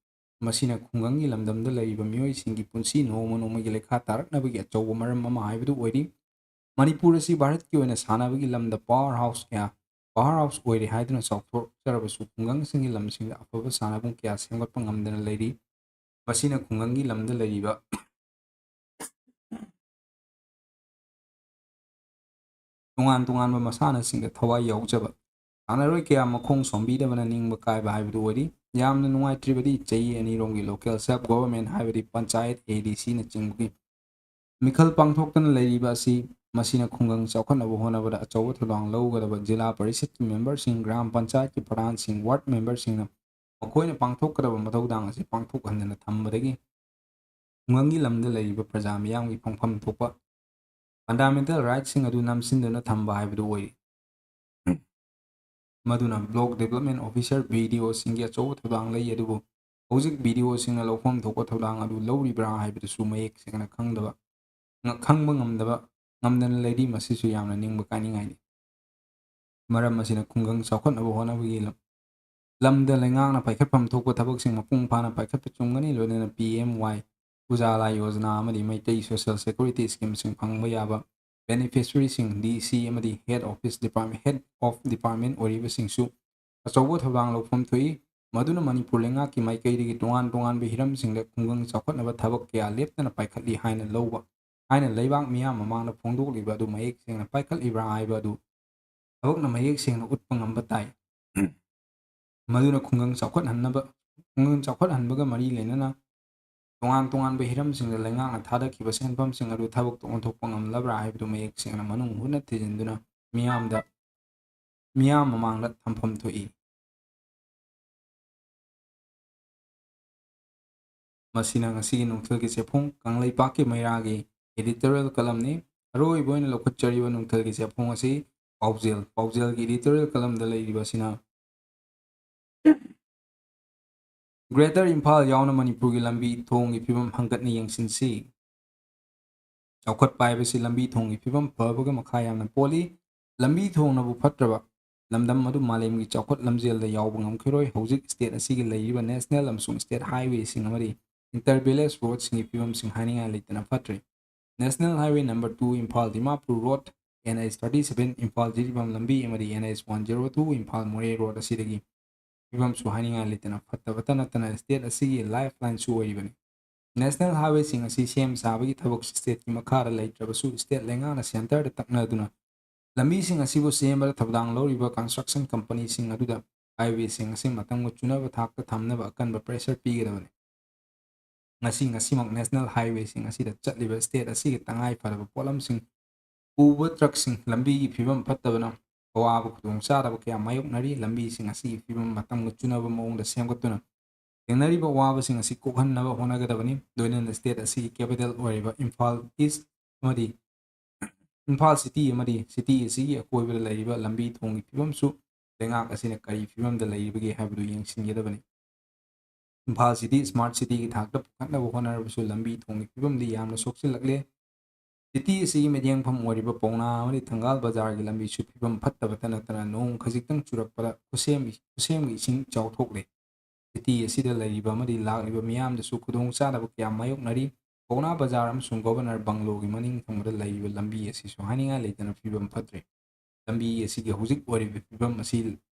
ꯃꯁꯤꯅ ꯈꯨꯡꯒꯪꯒꯤ ꯂꯝꯗꯝꯗ ꯂꯩꯔꯤꯕ ꯃꯤꯑꯣꯏꯁꯤꯡꯒꯤ ꯄꯨꯟꯁꯤ ꯅꯣꯡꯃ ꯅꯣꯡꯃꯒꯤ ꯂꯩꯈꯥ ꯇꯥꯔꯛꯅꯕꯒꯤ ꯑꯆꯧꯕ ꯃꯔꯝ ꯑꯃ ꯍꯥꯏꯕꯗꯨ ꯑꯣꯏꯔꯤ꯫ ꯃꯅꯤꯄꯨꯔ ꯑꯁꯤ ꯚꯥꯔꯠꯀꯤ ꯑꯣꯏꯅ ꯁꯥꯟꯅꯕꯒꯤ ꯂꯝꯗ power house ꯀꯌꯥ, power house ꯑꯣꯏꯔꯦ ꯍꯥꯏꯗꯨꯅ ꯆꯥꯎꯊꯣꯛꯆꯔꯕꯁꯨ ꯈꯨꯡꯒꯪꯁꯤꯡꯒꯤ ꯂꯝꯁꯤꯡꯗ ꯑꯐꯕ ꯁꯥꯟꯅꯕꯨꯡ ꯀꯌꯥ ꯁꯦꯝꯒꯠꯄ ꯉꯝꯗꯅ ꯂꯩꯔꯤ꯫ ꯃꯁꯤꯅ ꯈꯨꯡꯒꯪꯒꯤ ꯂꯝꯗ ꯂꯩꯔꯤꯕ ꯇꯣꯉꯥꯟ ꯇꯣꯉꯥꯟꯕ ꯃꯁꯥꯟꯅꯁꯤꯡꯗ ꯊꯋꯥꯏ ꯌꯥꯎꯖꯕ ꯁꯥꯟꯅꯔꯣꯏ ꯀꯌꯥ ꯃꯈꯣꯡ ꯁꯣꯝꯕꯤꯗꯕꯅ ꯅꯤꯡꯕ ꯀꯥꯏꯕ ꯍꯥꯏꯕꯗꯨ ꯑꯣꯏꯔꯤ꯫ ꯌꯥꯝꯅ ꯅꯨꯡꯉꯥꯏꯇ꯭ꯔꯤꯕꯗꯤ ꯆꯍꯤ ꯑꯅꯤꯔꯣꯝꯒꯤ local self government ꯍꯥꯏꯕꯗꯤ ꯄꯟꯆꯥꯌꯠ, ADCꯅꯆꯤꯡꯕꯒꯤ ꯃꯤꯈꯜ ꯄꯥꯡꯊꯣꯛꯇꯅ ꯂꯩꯔꯤꯕ ꯑꯁꯤ, ꯃꯁꯤꯅ ꯈꯨꯡꯒꯪ ꯆꯥꯎꯈꯠꯅꯕ ꯍꯣꯠꯅꯕꯗ ꯑꯆꯧꯕ ꯊꯧꯗꯥꯡ ꯂꯧꯒꯗꯕ ꯖꯤꯂꯥ ꯄꯔꯤꯁꯠꯀꯤ memberꯁꯤꯡ, ꯒ꯭ꯔꯥꯝ ꯄꯟꯆꯥꯌꯠꯀꯤ ꯄ꯭ꯔꯙꯥꯟꯁꯤꯡ, ward memberꯁꯤꯡꯅ ꯃꯈꯣꯏꯅ ꯄꯥꯡꯊꯣꯛꯀꯗꯕ ꯃꯊꯧꯗꯥꯡ ꯑꯁꯤ ꯄꯥꯡꯊꯣꯛꯍꯟꯗꯅ ꯊꯝꯕꯗꯒꯤ ꯈꯨꯡꯒꯪꯒꯤ ꯂꯝꯗ ꯂꯩꯔꯤꯕ ꯄ꯭ꯔꯖꯥ ꯃꯤꯌꯥꯝꯒꯤ ꯐꯪꯐꯝ ꯊꯣꯛꯄ fundamental rightꯁꯤꯡ ꯑꯗꯨ ꯅꯝꯁꯤꯟꯗꯨꯅ ꯊꯝꯕ ꯍꯥꯏꯕꯗꯨ ꯑꯣꯏꯔꯤ꯫ ꯃꯗꯨꯅ block development officer, BDOꯁꯤꯡꯒꯤ ꯑꯆꯧꯕ ꯊꯧꯗꯥꯡ ꯂꯩ, ꯑꯗꯨꯕꯨ ꯍꯧꯖꯤꯛ ꯕꯤ ꯗꯤ ꯑꯣꯁꯤꯡꯅ ꯂꯧꯐꯝ ꯊꯣꯛꯄ ꯊꯧꯗꯥꯡ ꯑꯗꯨ ꯂꯧꯔꯤꯕ꯭ꯔꯥ ꯍꯥꯏꯕꯗꯨꯁꯨ ꯃꯌꯦꯛ ꯁꯦꯡꯅ ꯈꯪꯗꯕ, ꯉ-, ꯈꯪꯕ ꯉꯝꯗꯕ, ꯉꯝꯗꯅ ꯂꯩꯔꯤ꯫ ꯃꯁꯤꯁꯨ ꯌꯥꯝꯅ ꯅꯤꯡꯕ ꯀꯥꯏꯅꯤꯡꯉꯥꯏꯅꯤ꯫ ꯃꯔꯝ ꯑꯁꯤꯅ ꯈꯨꯡꯒꯪ ꯆꯥꯎꯈꯠꯅꯕ ꯍꯣꯠꯅꯕꯒꯤ ꯂꯝ-, ꯂꯝꯗ ꯂꯩꯉꯥꯛꯅ ꯄꯥꯏꯈꯠꯐꯝ ꯊꯣꯛꯄ ꯊꯕꯛꯁꯤꯡ ꯃꯄꯨꯡ ꯐꯥꯅ ꯄꯥꯏꯈꯠꯄ ꯆꯨꯝꯒꯅꯤ, ꯂꯣꯏꯅꯅ ꯄꯤ ꯑꯦꯝ ꯋꯥꯏ ꯎꯖꯥꯂꯥ ꯌꯣꯖꯅꯥ ꯑꯃꯗꯤ ꯃꯩꯇꯩ ꯁꯣꯁꯤꯌꯦꯜ ꯁꯦꯀ꯭ꯌꯨꯔꯤꯇꯤ ꯁ꯭ꯀꯤꯝꯁꯤꯡ ꯐꯪꯕ ꯌꯥꯕ ꯕꯦꯅꯤꯐꯤꯁꯔꯤꯁꯤꯡ, ꯗꯤ ꯁꯤ ꯑꯃꯗꯤ head office department, head of department ꯑꯣꯏꯔꯤꯕꯁꯤꯡꯁꯨ ꯑꯆꯧꯕ ꯊꯧꯗꯥꯡ ꯂꯧꯐꯝ ꯊꯣꯛꯏ꯫ ꯃꯗꯨꯅ ꯃꯅꯤꯄꯨꯔ ꯂꯩꯉꯥꯛꯀꯤ ꯃꯥꯏꯀꯩꯗꯒꯤ ꯇꯣꯉꯥꯟ ꯇꯣꯉꯥꯟꯕ ꯍꯤꯔꯝꯁꯤꯡꯗ ꯈꯨꯡꯒꯪ ꯆꯥꯎꯈꯠꯅꯕ ꯊꯕꯛ ꯀꯌꯥ ꯂꯦꯞꯇꯅ ꯄꯥꯏꯈꯠꯂꯤ ꯍꯥꯏꯅ ꯂꯧꯕ, ꯍꯥꯏꯅ ꯂꯩꯕꯥꯛ ꯃꯤꯌꯥꯝ ꯃꯃꯥꯡꯗ ꯐꯣꯡꯗꯣꯛꯂꯤꯕ ꯑꯗꯨ ꯃꯌꯦꯛ ꯁꯦꯡꯅ ꯄꯥꯏꯈꯠꯂꯤꯕ꯭ꯔꯥ ꯍꯥꯏꯕ ꯑꯗꯨ, ꯊꯕꯛꯅ ꯃꯌꯦꯛ ꯁꯦꯡꯅ ꯎꯠꯄ ꯉꯝꯕ ꯇꯥꯏ꯫ ꯃꯗꯨꯅ ꯈꯨꯡꯒꯪ ꯆꯥꯎꯈꯠꯍꯟꯅꯕ, ꯈꯨꯡꯒꯪ ꯆꯥꯎꯈꯠꯍꯟꯕꯒ ꯃꯔꯤ ꯂꯩꯅꯅ ꯇꯣꯉꯥꯟ ꯇꯣꯉꯥꯟꯕ ꯍꯤꯔꯝꯁꯤꯡꯗ ꯂꯩꯉꯥꯛꯅ ꯊꯥꯗꯈꯤꯕ ꯁꯦꯟꯐꯝꯁꯤꯡ ꯑꯗꯨ ꯊꯕꯛꯇ ꯑꯣꯟꯊꯣꯛꯄ ꯉꯝꯂꯕ꯭ꯔꯥ ꯍꯥꯏꯕꯗꯨ ꯃꯌꯦꯛ ꯁꯦꯡꯅ ꯃꯅꯨꯡ ꯍꯨꯠꯅ ꯊꯤꯖꯤꯟꯗꯨꯅ ꯃꯤꯌꯥꯝꯗ, ꯃꯤꯌꯥꯝ ꯃꯃꯥꯡꯗ ꯊꯝꯐꯝ ꯊꯣꯛꯏ꯫ ꯃꯁꯤꯅ ꯉꯁꯤꯒꯤ ꯅꯨꯡꯊꯤꯜꯒꯤ ꯆꯦꯐꯣꯡ ꯀꯪꯂꯩꯄꯥꯛꯀꯤ ꯃꯩꯔꯥꯒꯤ editorial columnꯅꯤ꯫ ꯑꯔꯣꯏꯕ ꯑꯣꯏꯅ ꯂꯧꯈꯠꯆꯔꯤꯕ ꯅꯨꯡꯊꯤꯜꯒꯤ ꯆꯦꯐꯣꯡ ꯑꯁꯤ ꯄꯥꯎꯖꯦꯜ, ꯄꯥꯎꯖꯦꯜꯒꯤ editorial columnꯗ ꯂꯩꯔꯤꯕ ꯑꯁꯤꯅ Greater ꯏꯝꯐꯥꯜ ꯌꯥꯎꯅ ꯃꯅꯤꯄꯨꯔꯒꯤ ꯂꯝꯕꯤ ꯊꯣꯡꯒꯤ ꯐꯤꯕꯝ ꯍꯪꯒꯠꯅ ꯌꯦꯡꯁꯤꯟꯁꯤ꯫ ꯆꯥꯎꯈꯠꯄ ꯍꯥꯏꯕꯁꯤ ꯂꯝꯕꯤ ꯊꯣꯡꯒꯤ ꯐꯤꯕꯝ ꯐꯕꯒ ꯃꯈꯥ ꯌꯥꯝꯅ ꯄꯣꯜꯂꯤ꯫ ꯂꯝꯕꯤ ꯊꯣꯡꯅꯕꯨ ꯐꯠꯇ꯭ꯔꯕ, ꯂꯝꯗꯝ ꯑꯗꯨ ꯃꯥꯂꯦꯝꯒꯤ ꯆꯥꯎꯈꯠ ꯂꯝꯖꯦꯜꯗ ꯌꯥꯎꯕ ꯉꯝꯈꯤꯔꯣꯏ꯫ ꯍꯧꯖꯤꯛ state ꯑꯁꯤꯒꯤ ꯂꯩꯔꯤꯕ national ꯑꯃꯁꯨꯡ state highwayꯁꯤꯡ ꯑꯃꯗꯤ inter village roadꯁꯤꯡꯒꯤ ꯐꯤꯕꯝꯁꯤꯡ ꯍꯥꯏꯅꯤꯡꯉꯥꯏ ꯂꯩꯇꯅ ꯐꯠꯇ꯭ꯔꯤ꯫ National Highway number two Imphal Dimapur road, N H thirty seven Imphal Jiribam ꯂꯝꯕꯤ ꯑꯃꯗꯤ N H one zero two Imphal Moreh road ꯑꯁꯤꯗꯒꯤ ꯐꯤꯕꯝꯁꯨ ꯍꯥꯏꯅꯤꯡꯉꯥꯏ ꯂꯩꯇꯅ ꯐꯠꯇꯕꯇ ꯅꯠꯇꯅ state ꯑꯁꯤꯒꯤ lifelineꯁꯨ ꯑꯣꯏꯔꯤꯕꯅꯤ꯫ National highwayꯁꯤꯡ ꯑꯁꯤ ꯁꯦꯝ ꯁꯥꯕꯒꯤ ꯊꯕꯛ stateꯀꯤ ꯃꯈꯥꯗ ꯂꯩꯇ꯭ꯔꯕꯁꯨ, state ꯂꯩꯉꯥꯛꯅ centreꯗ ꯇꯛꯅꯗꯨꯅ ꯂꯝꯕꯤꯁꯤꯡ ꯑꯁꯤꯕꯨ ꯁꯦꯝꯕꯗ ꯊꯧꯗꯥꯡ ꯂꯧꯔꯤꯕ construction companyꯁꯤꯡ ꯑꯗꯨꯗ highwayꯁꯤꯡ ꯑꯁꯤ ꯃꯇꯝꯒ ꯆꯨꯅꯕ ꯊꯥꯛꯇ ꯊꯝꯅꯕ ꯑꯀꯟꯕ pressure ꯄꯤꯒꯗꯕꯅꯤ꯫ ꯉꯁꯤ, ꯉꯁꯤꯃꯛ national highwayꯁꯤꯡ ꯑꯁꯤꯗ ꯆꯠꯂꯤꯕ state ꯑꯁꯤꯒꯤ ꯇꯉꯥꯏ ꯐꯗꯕ ꯄꯣꯠꯂꯝꯁꯤꯡ ꯄꯨꯕ truckꯁꯤꯡ ꯂꯝꯕꯤꯒꯤ ꯐꯤꯕꯝ ꯐꯠꯇꯕꯅ ꯑꯋꯥꯕ ꯈꯨꯗꯣꯡꯆꯥꯗꯕ ꯀꯌꯥ ꯃꯥꯌꯣꯛꯅꯔꯤ꯫ ꯂꯝꯕꯤꯁꯤꯡ ꯑꯁꯤꯒꯤ ꯐꯤꯕꯝ ꯃꯇꯝꯒ ꯆꯨꯅꯕ ꯃꯑꯣꯡꯗ ꯁꯦꯝꯒꯠꯇꯨꯅ ꯊꯦꯡꯅꯔꯤꯕ ꯑꯋꯥꯕꯁꯤꯡ ꯑꯁꯤ ꯀꯣꯛꯍꯟꯅꯕ ꯍꯣꯠꯅꯒꯗꯕꯅꯤ꯫ ꯂꯣꯏꯅꯅ state ꯑꯁꯤꯒꯤ capital ꯑꯣꯏꯔꯤꯕ ꯏꯝꯐꯥꯜ East ꯑꯃꯗꯤ ꯏꯝꯐꯥꯜ city ꯑꯃꯗꯤ city ꯑꯁꯤꯒꯤ ꯑꯀꯣꯏꯕꯗ ꯂꯩꯔꯤꯕ ꯂꯝꯕꯤ ꯊꯣꯡꯒꯤ ꯐꯤꯕꯝꯁꯨ ꯂꯩꯉꯥꯛ ꯑꯁꯤꯅ ꯀꯔꯤ ꯐꯤꯕꯝꯗ ꯂꯩꯔꯤꯕꯒꯦ ꯍꯥꯏꯕꯗꯨ ꯌꯦꯡꯁꯤꯟꯒꯗꯕꯅꯤ꯫ ꯏꯝꯐꯥꯜ ꯁꯤꯇꯤ ꯁ꯭ꯃꯥꯔꯠ ꯁꯤꯇꯤꯒꯤ ꯊꯥꯛꯇ ꯄꯨꯈꯠꯅꯕ ꯍꯣꯠꯅꯔꯕꯁꯨ ꯂꯝꯕꯤ ꯊꯣꯡꯒꯤ ꯐꯤꯕꯝꯗꯤ ꯌꯥꯝꯅ ꯁꯣꯛꯆꯤꯜꯂꯛꯂꯦ꯫ ꯁꯤꯇꯤ ꯑꯁꯤꯒꯤ ꯃꯤꯠꯌꯦꯡꯐꯝ ꯑꯣꯏꯔꯤꯕ ꯄꯥꯎꯅꯥ ꯑꯃꯗꯤ ꯊꯪꯒꯥꯜ ꯕꯖꯥꯔꯒꯤ ꯂꯝꯕꯤꯁꯨ ꯐꯤꯕꯝ ꯐꯠꯇꯕꯇ ꯅꯠꯇꯅ ꯅꯣꯡ ꯈꯖꯤꯛꯇꯪ ꯆꯨꯔꯛꯄꯗ ꯈꯨꯁꯦꯝꯒꯤ ꯈꯨꯁꯦꯝꯒꯤ ꯏꯁꯤꯡ ꯏꯆꯥꯎ ꯊꯣꯛꯂꯦ꯫ ꯁꯤꯇꯤ ꯑꯁꯤꯗ ꯂꯩꯔꯤꯕ ꯑꯃꯗꯤ ꯂꯥꯛꯂꯤꯕ ꯃꯤꯌꯥꯝꯗꯁꯨ ꯈꯨꯗꯣꯡꯆꯥꯗꯕ ꯀꯌꯥ ꯃꯥꯌꯣꯛꯅꯔꯤ꯫ ꯄꯥꯎꯅꯥ ꯕꯖꯥꯔ ꯑꯃꯁꯨꯡ ꯒꯣꯕꯔꯅꯔ ꯕꯪꯒ꯭ꯂꯣꯒꯤ ꯃꯅꯤꯡ ꯊꯪꯕꯗ ꯂꯩꯔꯤꯕ ꯂꯝꯕꯤ ꯑꯁꯤꯁꯨ ꯍꯥꯏꯅꯤꯡꯉꯥꯏ ꯂꯩꯇꯅ ꯐꯤꯕꯝ ꯐꯠꯇ꯭ꯔꯦ꯫ ꯂꯝꯕꯤ ꯑꯁꯤꯒꯤ ꯍꯧꯖꯤꯛ ꯑꯣꯏꯔꯤꯕ ꯐꯤꯕꯝ ꯑꯁꯤ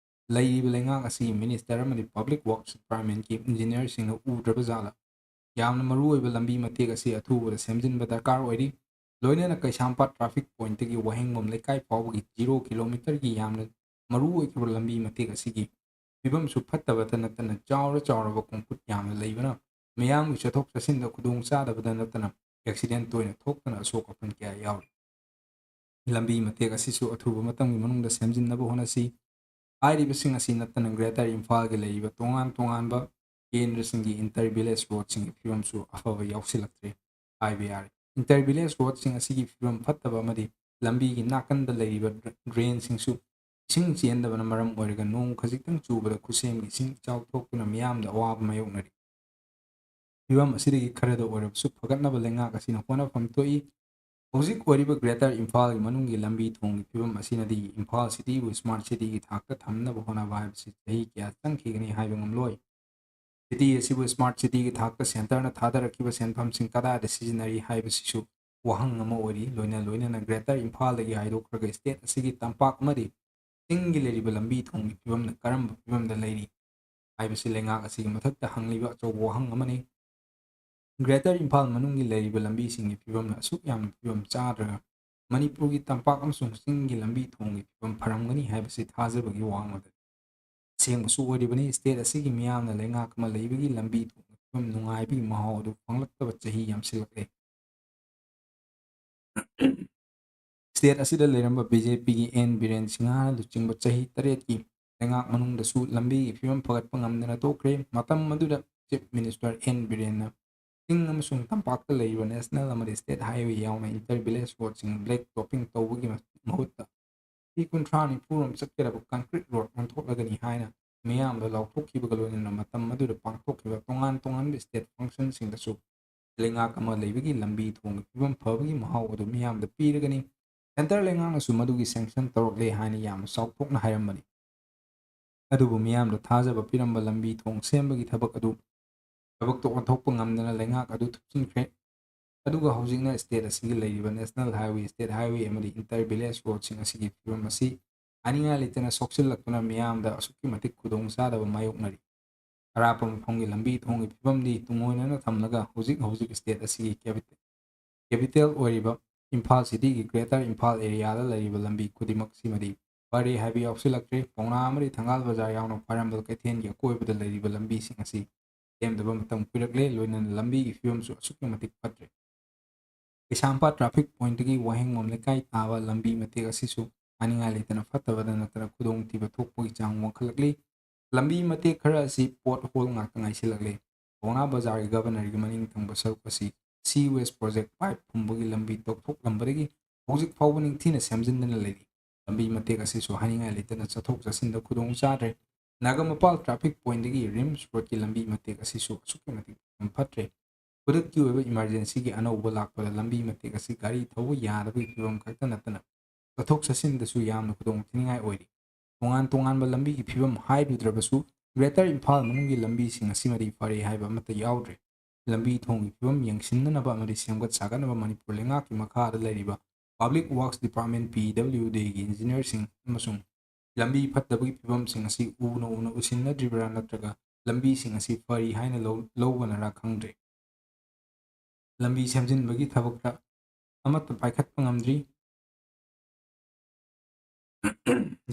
ꯂꯩꯔꯤꯕ ꯂꯩꯉꯥꯛ ꯑꯁꯤꯒꯤ ꯃꯤꯅꯤꯁꯇꯔ ꯑꯃꯗꯤ ꯄꯕ꯭ꯂꯤꯛ ꯋꯥꯔꯛꯁ ꯗꯤꯄꯥꯔꯠꯃꯦꯟꯠꯀꯤ ꯏꯟꯖꯤꯅꯤꯌꯔꯁꯤꯡꯅ ꯎꯗ꯭ꯔꯕ ꯖꯥꯠꯂ? ꯌꯥꯝꯅ ꯃꯔꯨꯑꯣꯏꯕ ꯂꯝꯕꯤ ꯃꯇꯦꯛ ꯑꯁꯤ ꯑꯊꯨꯕꯗ ꯁꯦꯝꯖꯤꯟꯕ ꯗꯔꯀꯥꯔ ꯑꯣꯏꯔꯤ꯫ ꯂꯣꯏꯅꯅ ꯀꯩꯁꯥꯝꯄꯥꯠ ꯇ꯭ꯔꯥꯐꯤꯛ ꯄꯣꯏꯟꯠꯇꯒꯤ ꯋꯥꯍꯦꯡꯕꯝ ꯂꯩꯀꯥꯏ ꯐꯥꯎꯕꯒꯤ ꯖꯤꯔꯣ ꯀꯤꯂꯣꯃꯤꯇꯔꯒꯤ ꯌꯥꯝꯅ ꯃꯔꯨ ꯑꯣꯏꯈꯤꯕ ꯂꯝꯕꯤ ꯃꯇꯦꯛ ꯑꯁꯤꯒꯤ ꯐꯤꯕꯝꯁꯨ ꯐꯠꯇꯕꯇ ꯅꯠꯇꯅ ꯆꯥꯎꯔ ꯆꯥꯎꯔꯕ ꯀꯣꯡꯀ꯭ꯔꯤꯠ ꯌꯥꯝꯅ ꯂꯩꯕꯅ ꯃꯤꯌꯥꯝꯒꯤ ꯆꯠꯊꯣꯛ ꯆꯠꯁꯤꯟꯗ ꯈꯨꯗꯣꯡ ꯆꯥꯗꯕꯗ ꯅꯠꯇꯅ ꯑꯦꯛꯁꯤꯗꯦꯟꯠ ꯇꯣꯏꯅ ꯊꯣꯛꯇꯨꯅ ꯑꯁꯣꯛ ꯑꯄꯟ ꯀꯌꯥ ꯌꯥꯎꯔꯤ꯫ ꯂꯝꯕꯤ ꯃꯇꯦꯛ ꯑꯁꯤꯁꯨ ꯑꯊꯨꯕ ꯃꯇꯝꯒꯤ ꯃꯅꯨꯡꯗ ꯁꯦꯝꯖꯤꯟꯅꯕ ꯍꯣꯠꯅꯁꯤ꯫ ꯍꯥꯏꯔꯤꯕꯁꯤꯡ ꯑꯁꯤ ꯅꯠꯇꯅ ꯒ꯭ꯔꯦꯇꯔ ꯏꯝꯐꯥꯜꯒꯤ ꯂꯩꯔꯤꯕ ꯇꯣꯉꯥꯟ ꯇꯣꯉꯥꯟꯕ ꯀꯦꯟꯗ꯭ꯔꯁꯤꯡꯒꯤ ꯏꯟꯇꯔ ꯚꯤꯂꯦꯖ ꯔꯣꯗꯁꯤꯡꯒꯤ ꯐꯤꯕꯝꯁꯨ ꯑꯐꯕ ꯌꯥꯎꯁꯤꯜꯂꯛꯇ꯭ꯔꯦ ꯍꯥꯏꯕ ꯌꯥꯔꯦ꯫ ꯏꯟꯇꯔ ꯚꯤꯂꯦꯖ ꯔꯣꯗꯁꯤꯡ ꯑꯁꯤꯒꯤ ꯐꯤꯕꯝ ꯐꯠꯇꯕ ꯑꯃꯗꯤ ꯂꯝꯕꯤꯒꯤ ꯅꯥꯀꯟꯗ ꯂꯩꯔꯤꯕ ꯗ꯭ꯔꯦꯟꯁꯤꯡꯁꯨ ꯏꯁꯤꯡ ꯆꯦꯟꯗꯕꯅ ꯃꯔꯝ ꯑꯣꯏꯔꯒ ꯅꯣꯡ ꯈꯖꯤꯛꯇꯪ ꯆꯨꯕꯗ ꯈꯨꯁꯦꯝꯒꯤ ꯏꯁꯤꯡ ꯏꯆꯥꯎ ꯊꯣꯛꯇꯨꯅ ꯃꯤꯌꯥꯝꯗ ꯑꯋꯥꯕ ꯃꯥꯌꯣꯛꯅꯔꯤ꯫ ꯐꯤꯕꯝ ꯑꯁꯤꯗꯒꯤ ꯈꯔꯗ ꯑꯣꯏꯔꯕꯁꯨ ꯐꯒꯠꯅꯕ ꯂꯩꯉꯥꯛ ꯑꯁꯤꯅ ꯍꯣꯠꯅꯐꯝ ꯊꯣꯛꯏ꯫ ꯍꯧꯖꯤꯛ ꯑꯣꯏꯔꯤꯕ ꯒ꯭ꯔꯦꯇꯔ ꯏꯝꯐꯥꯜꯒꯤ ꯃꯅꯨꯡꯒꯤ ꯂꯝꯕꯤ ꯊꯣꯡꯒꯤ ꯐꯤꯕꯝ ꯑꯁꯤꯅꯗꯤ ꯏꯝꯐꯥꯜ ꯁꯤꯇꯤꯕꯨ ꯁ꯭ꯃꯥꯔꯠ ꯁꯤꯇꯤꯒꯤ ꯊꯥꯛꯇ ꯊꯝꯅꯕ ꯍꯣꯠꯅꯕ ꯍꯥꯏꯕꯁꯤ ꯆꯍꯤ ꯀꯌꯥ ꯆꯪꯈꯤꯒꯅꯤ ꯍꯥꯏꯕ ꯉꯝꯂꯣꯏ꯫ ꯁꯤꯇꯤ ꯑꯁꯤꯕꯨ ꯁ꯭ꯃꯥꯔꯠ ꯁꯤꯇꯤꯒꯤ ꯊꯥꯛꯇ ꯁꯦꯟꯇꯔꯅ ꯊꯥꯗꯔꯛꯈꯤꯕ ꯁꯦꯟꯐꯝꯁꯤꯡ ꯀꯗꯥꯏꯗ ꯁꯤꯖꯤꯟꯅꯔꯤ ꯍꯥꯏꯕꯁꯤꯁꯨ ꯋꯥꯍꯪ ꯑꯃ ꯑꯣꯏꯔꯤ꯫ ꯂꯣꯏꯅ ꯂꯣꯏꯅꯅ ꯒ꯭ꯔꯦꯇꯔ ꯏꯝꯐꯥꯜꯗꯒꯤ ꯍꯥꯏꯗꯣꯛꯈ꯭ꯔꯒ ꯁ꯭ꯇꯦꯠ ꯑꯁꯤꯒꯤ ꯇꯝꯄꯥꯛ ꯑꯃꯗꯤ ꯆꯤꯡꯒꯤ ꯂꯩꯔꯤꯕ ꯂꯝꯕꯤ ꯊꯣꯡꯒꯤ ꯐꯤꯕꯝꯅ ꯀꯔꯝꯕ ꯐꯤꯕꯝꯗ ꯂꯩꯔꯤ ꯍꯥꯏꯕꯁꯤ ꯂꯩꯉꯥꯛ ꯑꯁꯤꯒꯤ ꯃꯊꯛꯇ ꯍꯪꯂꯤꯕ ꯑꯆꯧꯕ ꯋꯥꯍꯪ ꯑꯃꯅꯤ꯫ ꯒ꯭ꯔꯦꯇꯔ ꯏꯝꯐꯥꯜ ꯃꯅꯨꯡꯒꯤ ꯂꯩꯔꯤꯕ ꯂꯝꯕꯤꯁꯤꯡꯒꯤ ꯐꯤꯕꯝꯅ ꯑꯁꯨꯛ ꯌꯥꯝꯅ ꯐꯤꯕꯝ ꯆꯥꯗ꯭ꯔꯒ ꯃꯅꯤꯄꯨꯔꯒꯤ ꯇꯝꯄꯥꯛ ꯑꯃꯁꯨꯡ ꯆꯤꯡꯒꯤ ꯂꯝꯕꯤ ꯊꯣꯡꯒꯤ ꯐꯤꯕꯝ ꯐꯔꯝꯒꯅꯤ ꯍꯥꯏꯕꯁꯤ ꯊꯥꯖꯕꯒꯤ ꯋꯥꯡꯃꯗꯅꯤ꯫ ꯑꯁꯦꯡꯕꯁꯨ ꯑꯣꯏꯔꯤꯕꯅꯤ, ꯁ꯭ꯇꯦꯠ ꯑꯁꯤꯒꯤ ꯃꯤꯌꯥꯝꯅ ꯂꯩꯉꯥꯛ ꯑꯃ ꯂꯩꯕꯒꯤ ꯂꯝꯕꯤ ꯊꯣꯡꯒꯤ ꯐꯤꯕꯝ ꯅꯨꯡꯉꯥꯏꯕꯒꯤ ꯃꯍꯥꯎ ꯑꯗꯨ ꯐꯪꯂꯛꯇꯕ ꯆꯍꯤ ꯌꯥꯝꯁꯤꯜꯂꯛꯂꯦ꯫ ꯁ꯭ꯇꯦꯠ ꯑꯁꯤꯗ ꯂꯩꯔꯝꯕ ꯕꯤ ꯖꯦ ꯄꯤꯒꯤ ꯑꯦꯟ ꯕꯤꯔꯦꯟ ꯁꯤꯡꯍꯥꯅ ꯂꯨꯆꯤꯡꯕ ꯆꯍꯤ ꯇꯔꯦꯠꯀꯤ ꯂꯩꯉꯥꯛ ꯃꯅꯨꯡꯗꯁꯨ ꯂꯝꯕꯤꯒꯤ ꯐꯤꯕꯝ ꯐꯒꯠꯄ ꯉꯝꯗꯅ ꯇꯣꯛꯈ꯭ꯔꯦ꯫ ꯃꯇꯝ ꯑꯗꯨꯗ ꯆꯤꯐ ꯃꯤꯅꯤꯁꯇꯔ ꯑꯦꯟ ꯕꯤꯔꯦꯟꯅ ꯆꯤꯡ ꯑꯃꯁꯨꯡ ꯇꯝꯄꯥꯛꯇ ꯂꯩꯔꯤꯕ ꯅꯦꯁꯅꯦꯜ ꯑꯃꯗꯤ ꯁ꯭ꯇꯦꯠ ꯍꯥꯏꯋꯦ ꯌꯥꯎꯅ ꯏꯟꯇꯔ ꯚꯤꯂꯦꯖ ꯔꯣꯗꯁꯤꯡ ꯕ꯭ꯂꯦꯛ ꯇꯣꯞꯄꯤꯡ ꯇꯧꯕꯒꯤ ꯃꯍꯨꯠꯇ ꯐꯤ ꯀꯨꯟꯊ꯭ꯔꯥ ꯅꯤꯐꯨ ꯔꯣꯝ ꯆꯠꯀꯗꯕ ꯀꯟꯀ꯭ꯔꯤꯠ ꯔꯣꯗ ꯑꯣꯟꯊꯣꯛꯂꯒꯅꯤ ꯍꯥꯏꯅ ꯃꯤꯌꯥꯝꯗ ꯂꯥꯎꯊꯣꯛꯈꯤꯕꯒ ꯂꯣꯏꯅꯅ ꯃꯇꯝ ꯑꯗꯨꯗ ꯄꯥꯡꯊꯣꯛꯈꯤꯕ ꯇꯣꯉꯥꯟ ꯇꯣꯉꯥꯟꯕ state functionꯁꯤꯡꯗꯁꯨ ꯂꯩꯉꯥꯛ ꯑꯃ ꯂꯩꯕꯒꯤ ꯂꯝꯕꯤ ꯊꯣꯡꯒꯤ ꯐꯤꯕꯝ ꯐꯕꯒꯤ ꯃꯍꯥꯎ ꯑꯗꯨ ꯃꯤꯌꯥꯝꯗ ꯄꯤꯔꯒꯅꯤ꯫ Centre ꯂꯩꯉꯥꯛꯅꯁꯨ ꯃꯗꯨꯒꯤ sanction ꯇꯧꯔꯛꯂꯦ ꯍꯥꯏꯅ ꯌꯥꯝꯅ ꯆꯥꯎꯊꯣꯛꯅ ꯍꯥꯏꯔꯝꯕꯅꯤ꯫ ꯑꯗꯨꯕꯨ ꯃꯤꯌꯥꯝꯗ ꯊꯥꯖꯕ ꯄꯤꯔꯝꯕ ꯂꯝꯕꯤ ꯊꯣꯡ ꯁꯦꯝꯕꯒꯤ ꯊꯕꯛ ꯑꯗꯨ, ꯊꯕꯛꯇꯣ ꯑꯣꯟꯊꯣꯛꯄ ꯉꯝꯗꯅ ꯂꯩꯉꯥꯛ ꯑꯗꯨ ꯊꯨꯞꯆꯤꯟꯈ꯭ꯔꯦ꯫ ꯑꯗꯨꯒ ꯍꯧꯖꯤꯛꯅ state ꯑꯁꯤꯒꯤ ꯂꯩꯔꯤꯕ national highway, state highway ꯑꯃꯗꯤ inter village roadꯁꯤꯡ ꯑꯁꯤꯒꯤ ꯐꯤꯕꯝ ꯑꯁꯤ ꯍꯥꯏꯅꯤꯡꯉꯥꯏ ꯂꯩꯇꯅ ꯁꯣꯛꯆꯤꯜꯂꯛꯇꯨꯅ ꯃꯤꯌꯥꯝꯗ ꯑꯁꯨꯛꯀꯤ ꯃꯇꯤꯛ ꯈꯨꯗꯣꯡꯆꯥꯗꯕ ꯃꯥꯌꯣꯛꯅꯔꯤ꯫ ꯑꯔꯥꯞꯄ ꯃꯐꯝꯒꯤ ꯂꯝꯕꯤ ꯊꯣꯡꯒꯤ ꯐꯤꯕꯝꯗꯤ ꯇꯨꯡꯑꯣꯏꯅꯅ ꯊꯝꯂꯒ ꯍꯧꯖꯤꯛ ꯍꯧꯖꯤꯛ state ꯑꯁꯤꯒꯤ capital, capital ꯑꯣꯏꯔꯤꯕ ꯏꯝꯐꯥꯜ cityꯒꯤ Greater ꯏꯝꯐꯥꯜ areaꯗ ꯂꯩꯔꯤꯕ ꯂꯝꯕꯤ ꯈꯨꯗꯤꯡꯃꯛꯁꯤꯃꯗꯤ ꯐꯔꯦ ꯍꯥꯏꯕ ꯌꯥꯎꯁꯤꯜꯂꯛꯇ꯭ꯔꯦ꯫ ꯄꯥꯎꯅꯥ ꯑꯃꯗꯤ ꯊꯪꯒꯥꯜ ꯕꯖꯥꯔ ꯌꯥꯎꯅ ꯈ꯭ꯋꯥꯏꯔꯝꯕꯟ ꯀꯩꯊꯦꯜꯒꯤ ꯑꯀꯣꯏꯕꯗ ꯂꯩꯔꯤꯕ ꯂꯝꯕꯤꯁꯤꯡ ꯑꯁꯤ ꯁꯦꯝꯗꯕ ꯃꯇꯝ ꯀꯨꯏꯔꯛꯂꯦ꯫ ꯂꯣꯏꯅꯅ ꯂꯝꯕꯤꯒꯤ ꯐꯤꯕꯝꯁꯨ ꯑꯁꯨꯛꯀꯤ ꯃꯇꯤꯛ ꯐꯠꯇ꯭ꯔꯦ꯫ ꯀꯩꯁꯥꯝꯄꯥꯠ traffic pointꯇꯒꯤ ꯋꯥꯍꯦꯡꯕꯝ ꯂꯩꯀꯥꯏ ꯇꯥꯕ ꯂꯝꯕꯤ ꯃꯇꯦꯛ ꯑꯁꯤꯁꯨ ꯍꯥꯏꯅꯤꯡꯉꯥꯏ ꯂꯩꯇꯅ ꯐꯠꯇꯕꯗ ꯅꯠꯇꯅ ꯈꯨꯗꯣꯡꯊꯤꯕ ꯊꯣꯛꯄꯒꯤ ꯆꯥꯡ ꯋꯥꯡꯈꯠꯂꯛꯂꯤ꯫ ꯂꯝꯕꯤ ꯃꯇꯦꯛ ꯈꯔ ꯑꯁꯤ pothole ꯉꯥꯛꯇ ꯉꯥꯏꯁꯤꯜꯂꯛꯂꯦ꯫ ꯄꯥꯎꯅꯥ ꯕꯖꯥꯔꯒꯤ Governorꯒꯤ ꯃꯅꯤꯡ ꯊꯪꯕ ꯁꯔꯨꯛ ꯑꯁꯤ sewage project pipe ꯐꯨꯝꯕꯒꯤ ꯂꯝꯕꯤ ꯇꯧꯊꯣꯛꯂꯝꯕꯗꯒꯤ ꯍꯧꯖꯤꯛ ꯐꯥꯎꯕ ꯅꯤꯡꯊꯤꯅ ꯁꯦꯝꯖꯤꯟꯗꯅ ꯂꯩꯔꯤ꯫ ꯂꯝꯕꯤ ꯃꯇꯦꯛ ꯑꯁꯤꯁꯨ ꯍꯥꯏꯅꯤꯡꯉꯥꯏ ꯂꯩꯇꯅ ꯆꯠꯊꯣꯛ ꯆꯠꯁꯤꯟꯗ ꯈꯨꯗꯣꯡ ꯆꯥꯗ꯭ꯔꯦ꯫ ꯅꯥꯒꯥꯃꯄꯥꯜ traffic pointꯇꯒꯤ ꯔꯤꯝꯁ ꯔꯣꯗꯀꯤ ꯂꯝꯕꯤ ꯃꯇꯦꯛ ꯑꯁꯤꯁꯨ ꯑꯁꯨꯛꯀꯤ ꯃꯇꯤꯛ ꯐꯤꯕꯝ ꯐꯠꯇ꯭ꯔꯦ꯫ ꯈꯨꯗꯛꯀꯤ ꯑꯣꯏꯕ emergencyꯒꯤ ꯑꯅꯧꯕ ꯂꯥꯛꯄꯗ ꯂꯝꯕꯤ ꯃꯇꯦꯛ ꯑꯁꯤ ꯒꯥꯔꯤ ꯊꯧꯕ ꯌꯥꯗꯕꯒꯤ ꯐꯤꯕꯝ ꯈꯛꯇ ꯅꯠꯇꯅ ꯆꯠꯊꯣꯛ ꯆꯠꯁꯤꯟꯗꯁꯨ ꯌꯥꯝꯅ ꯈꯨꯗꯣꯡ ꯊꯤꯅꯤꯡꯉꯥꯏ ꯑꯣꯏꯔꯤ꯫ ꯇꯣꯉꯥꯟ ꯇꯣꯉꯥꯟꯕ ꯂꯝꯕꯤꯒꯤ ꯐꯤꯕꯝ ꯍꯥꯏꯔꯨꯗ꯭ꯔꯕꯁꯨ Greater ꯏꯝꯐꯥꯜ ꯃꯅꯨꯡꯒꯤ ꯂꯝꯕꯤꯁꯤꯡ ꯑꯁꯤꯃꯗꯤ ꯐꯔꯦ ꯍꯥꯏꯕ ꯑꯃꯠꯇ ꯌꯥꯎꯗ꯭ꯔꯦ꯫ ꯂꯝꯕꯤ ꯊꯣꯡꯒꯤ ꯐꯤꯕꯝ ꯌꯦꯡꯁꯤꯟꯅꯅꯕ ꯑꯃꯗꯤ ꯁꯦꯝꯒꯠ ꯁꯥꯒꯠꯅꯕ ꯃꯅꯤꯄꯨꯔ ꯂꯩꯉꯥꯛꯀꯤ ꯃꯈꯥꯗ ꯂꯩꯔꯤꯕ Public Works Department, PWDꯒꯤ engineerꯁꯤꯡ ꯑꯃꯁꯨꯡ ꯂꯝꯕꯤ ꯐꯠꯇꯕꯒꯤ ꯐꯤꯕꯝꯁꯤꯡ ꯑꯁꯤ ꯎꯅ ꯎꯅ ꯎꯁꯤꯟꯅꯗ꯭ꯔꯤꯕ꯭ꯔꯥ ꯅꯠꯇ꯭ꯔꯒ ꯂꯝꯕꯤꯁꯤꯡ ꯑꯁꯤ ꯐꯔꯤ ꯍꯥꯏꯅ ꯂꯧ-, ꯂꯧꯕꯅꯔꯥ ꯈꯪꯗ꯭ꯔꯦ꯫ ꯂꯝꯕꯤ ꯁꯦꯝꯖꯤꯟꯕꯒꯤ ꯊꯕꯛꯇ ꯑꯃꯠꯇ ꯄꯥꯏꯈꯠꯄ ꯉꯝꯗ꯭ꯔꯤ꯫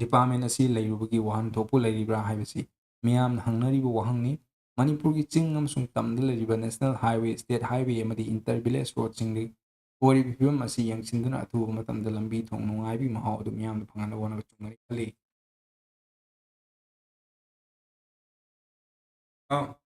Department ꯑꯁꯤ ꯂꯩꯔꯨꯕꯒꯤ ꯋꯥꯍꯟꯊꯣꯛꯄꯨ ꯂꯩꯔꯤꯕ꯭ꯔꯥ ꯍꯥꯏꯕꯁꯤ ꯃꯤꯌꯥꯝꯅ ꯍꯪꯅꯔꯤꯕ ꯋꯥꯍꯪꯅꯤ꯫ ꯃꯅꯤꯄꯨꯔꯒꯤ ꯆꯤꯡ ꯑꯃꯁꯨꯡ ꯇꯝꯗ ꯂꯩꯔꯤꯕ national highway, state highway ꯑꯃꯗꯤ inter village roadꯁꯤꯡꯗ ꯑꯣꯏꯔꯤꯕ ꯐꯤꯕꯝ ꯑꯁꯤ ꯌꯦꯡꯁꯤꯟꯗꯨꯅ ꯑꯊꯨꯕ ꯃꯇꯝꯗ ꯂꯝꯕꯤ ꯊꯣꯡ ꯅꯨꯡꯉꯥꯏꯕꯒꯤ ꯃꯍꯥꯎ ꯑꯗꯨ ꯃꯤꯌꯥꯝꯗ ꯐꯪꯍꯟꯅꯕ ꯍꯣꯠꯅꯕ ꯆꯨꯝꯒꯅꯤ ꯈꯜꯂꯤ꯫ ꯑ,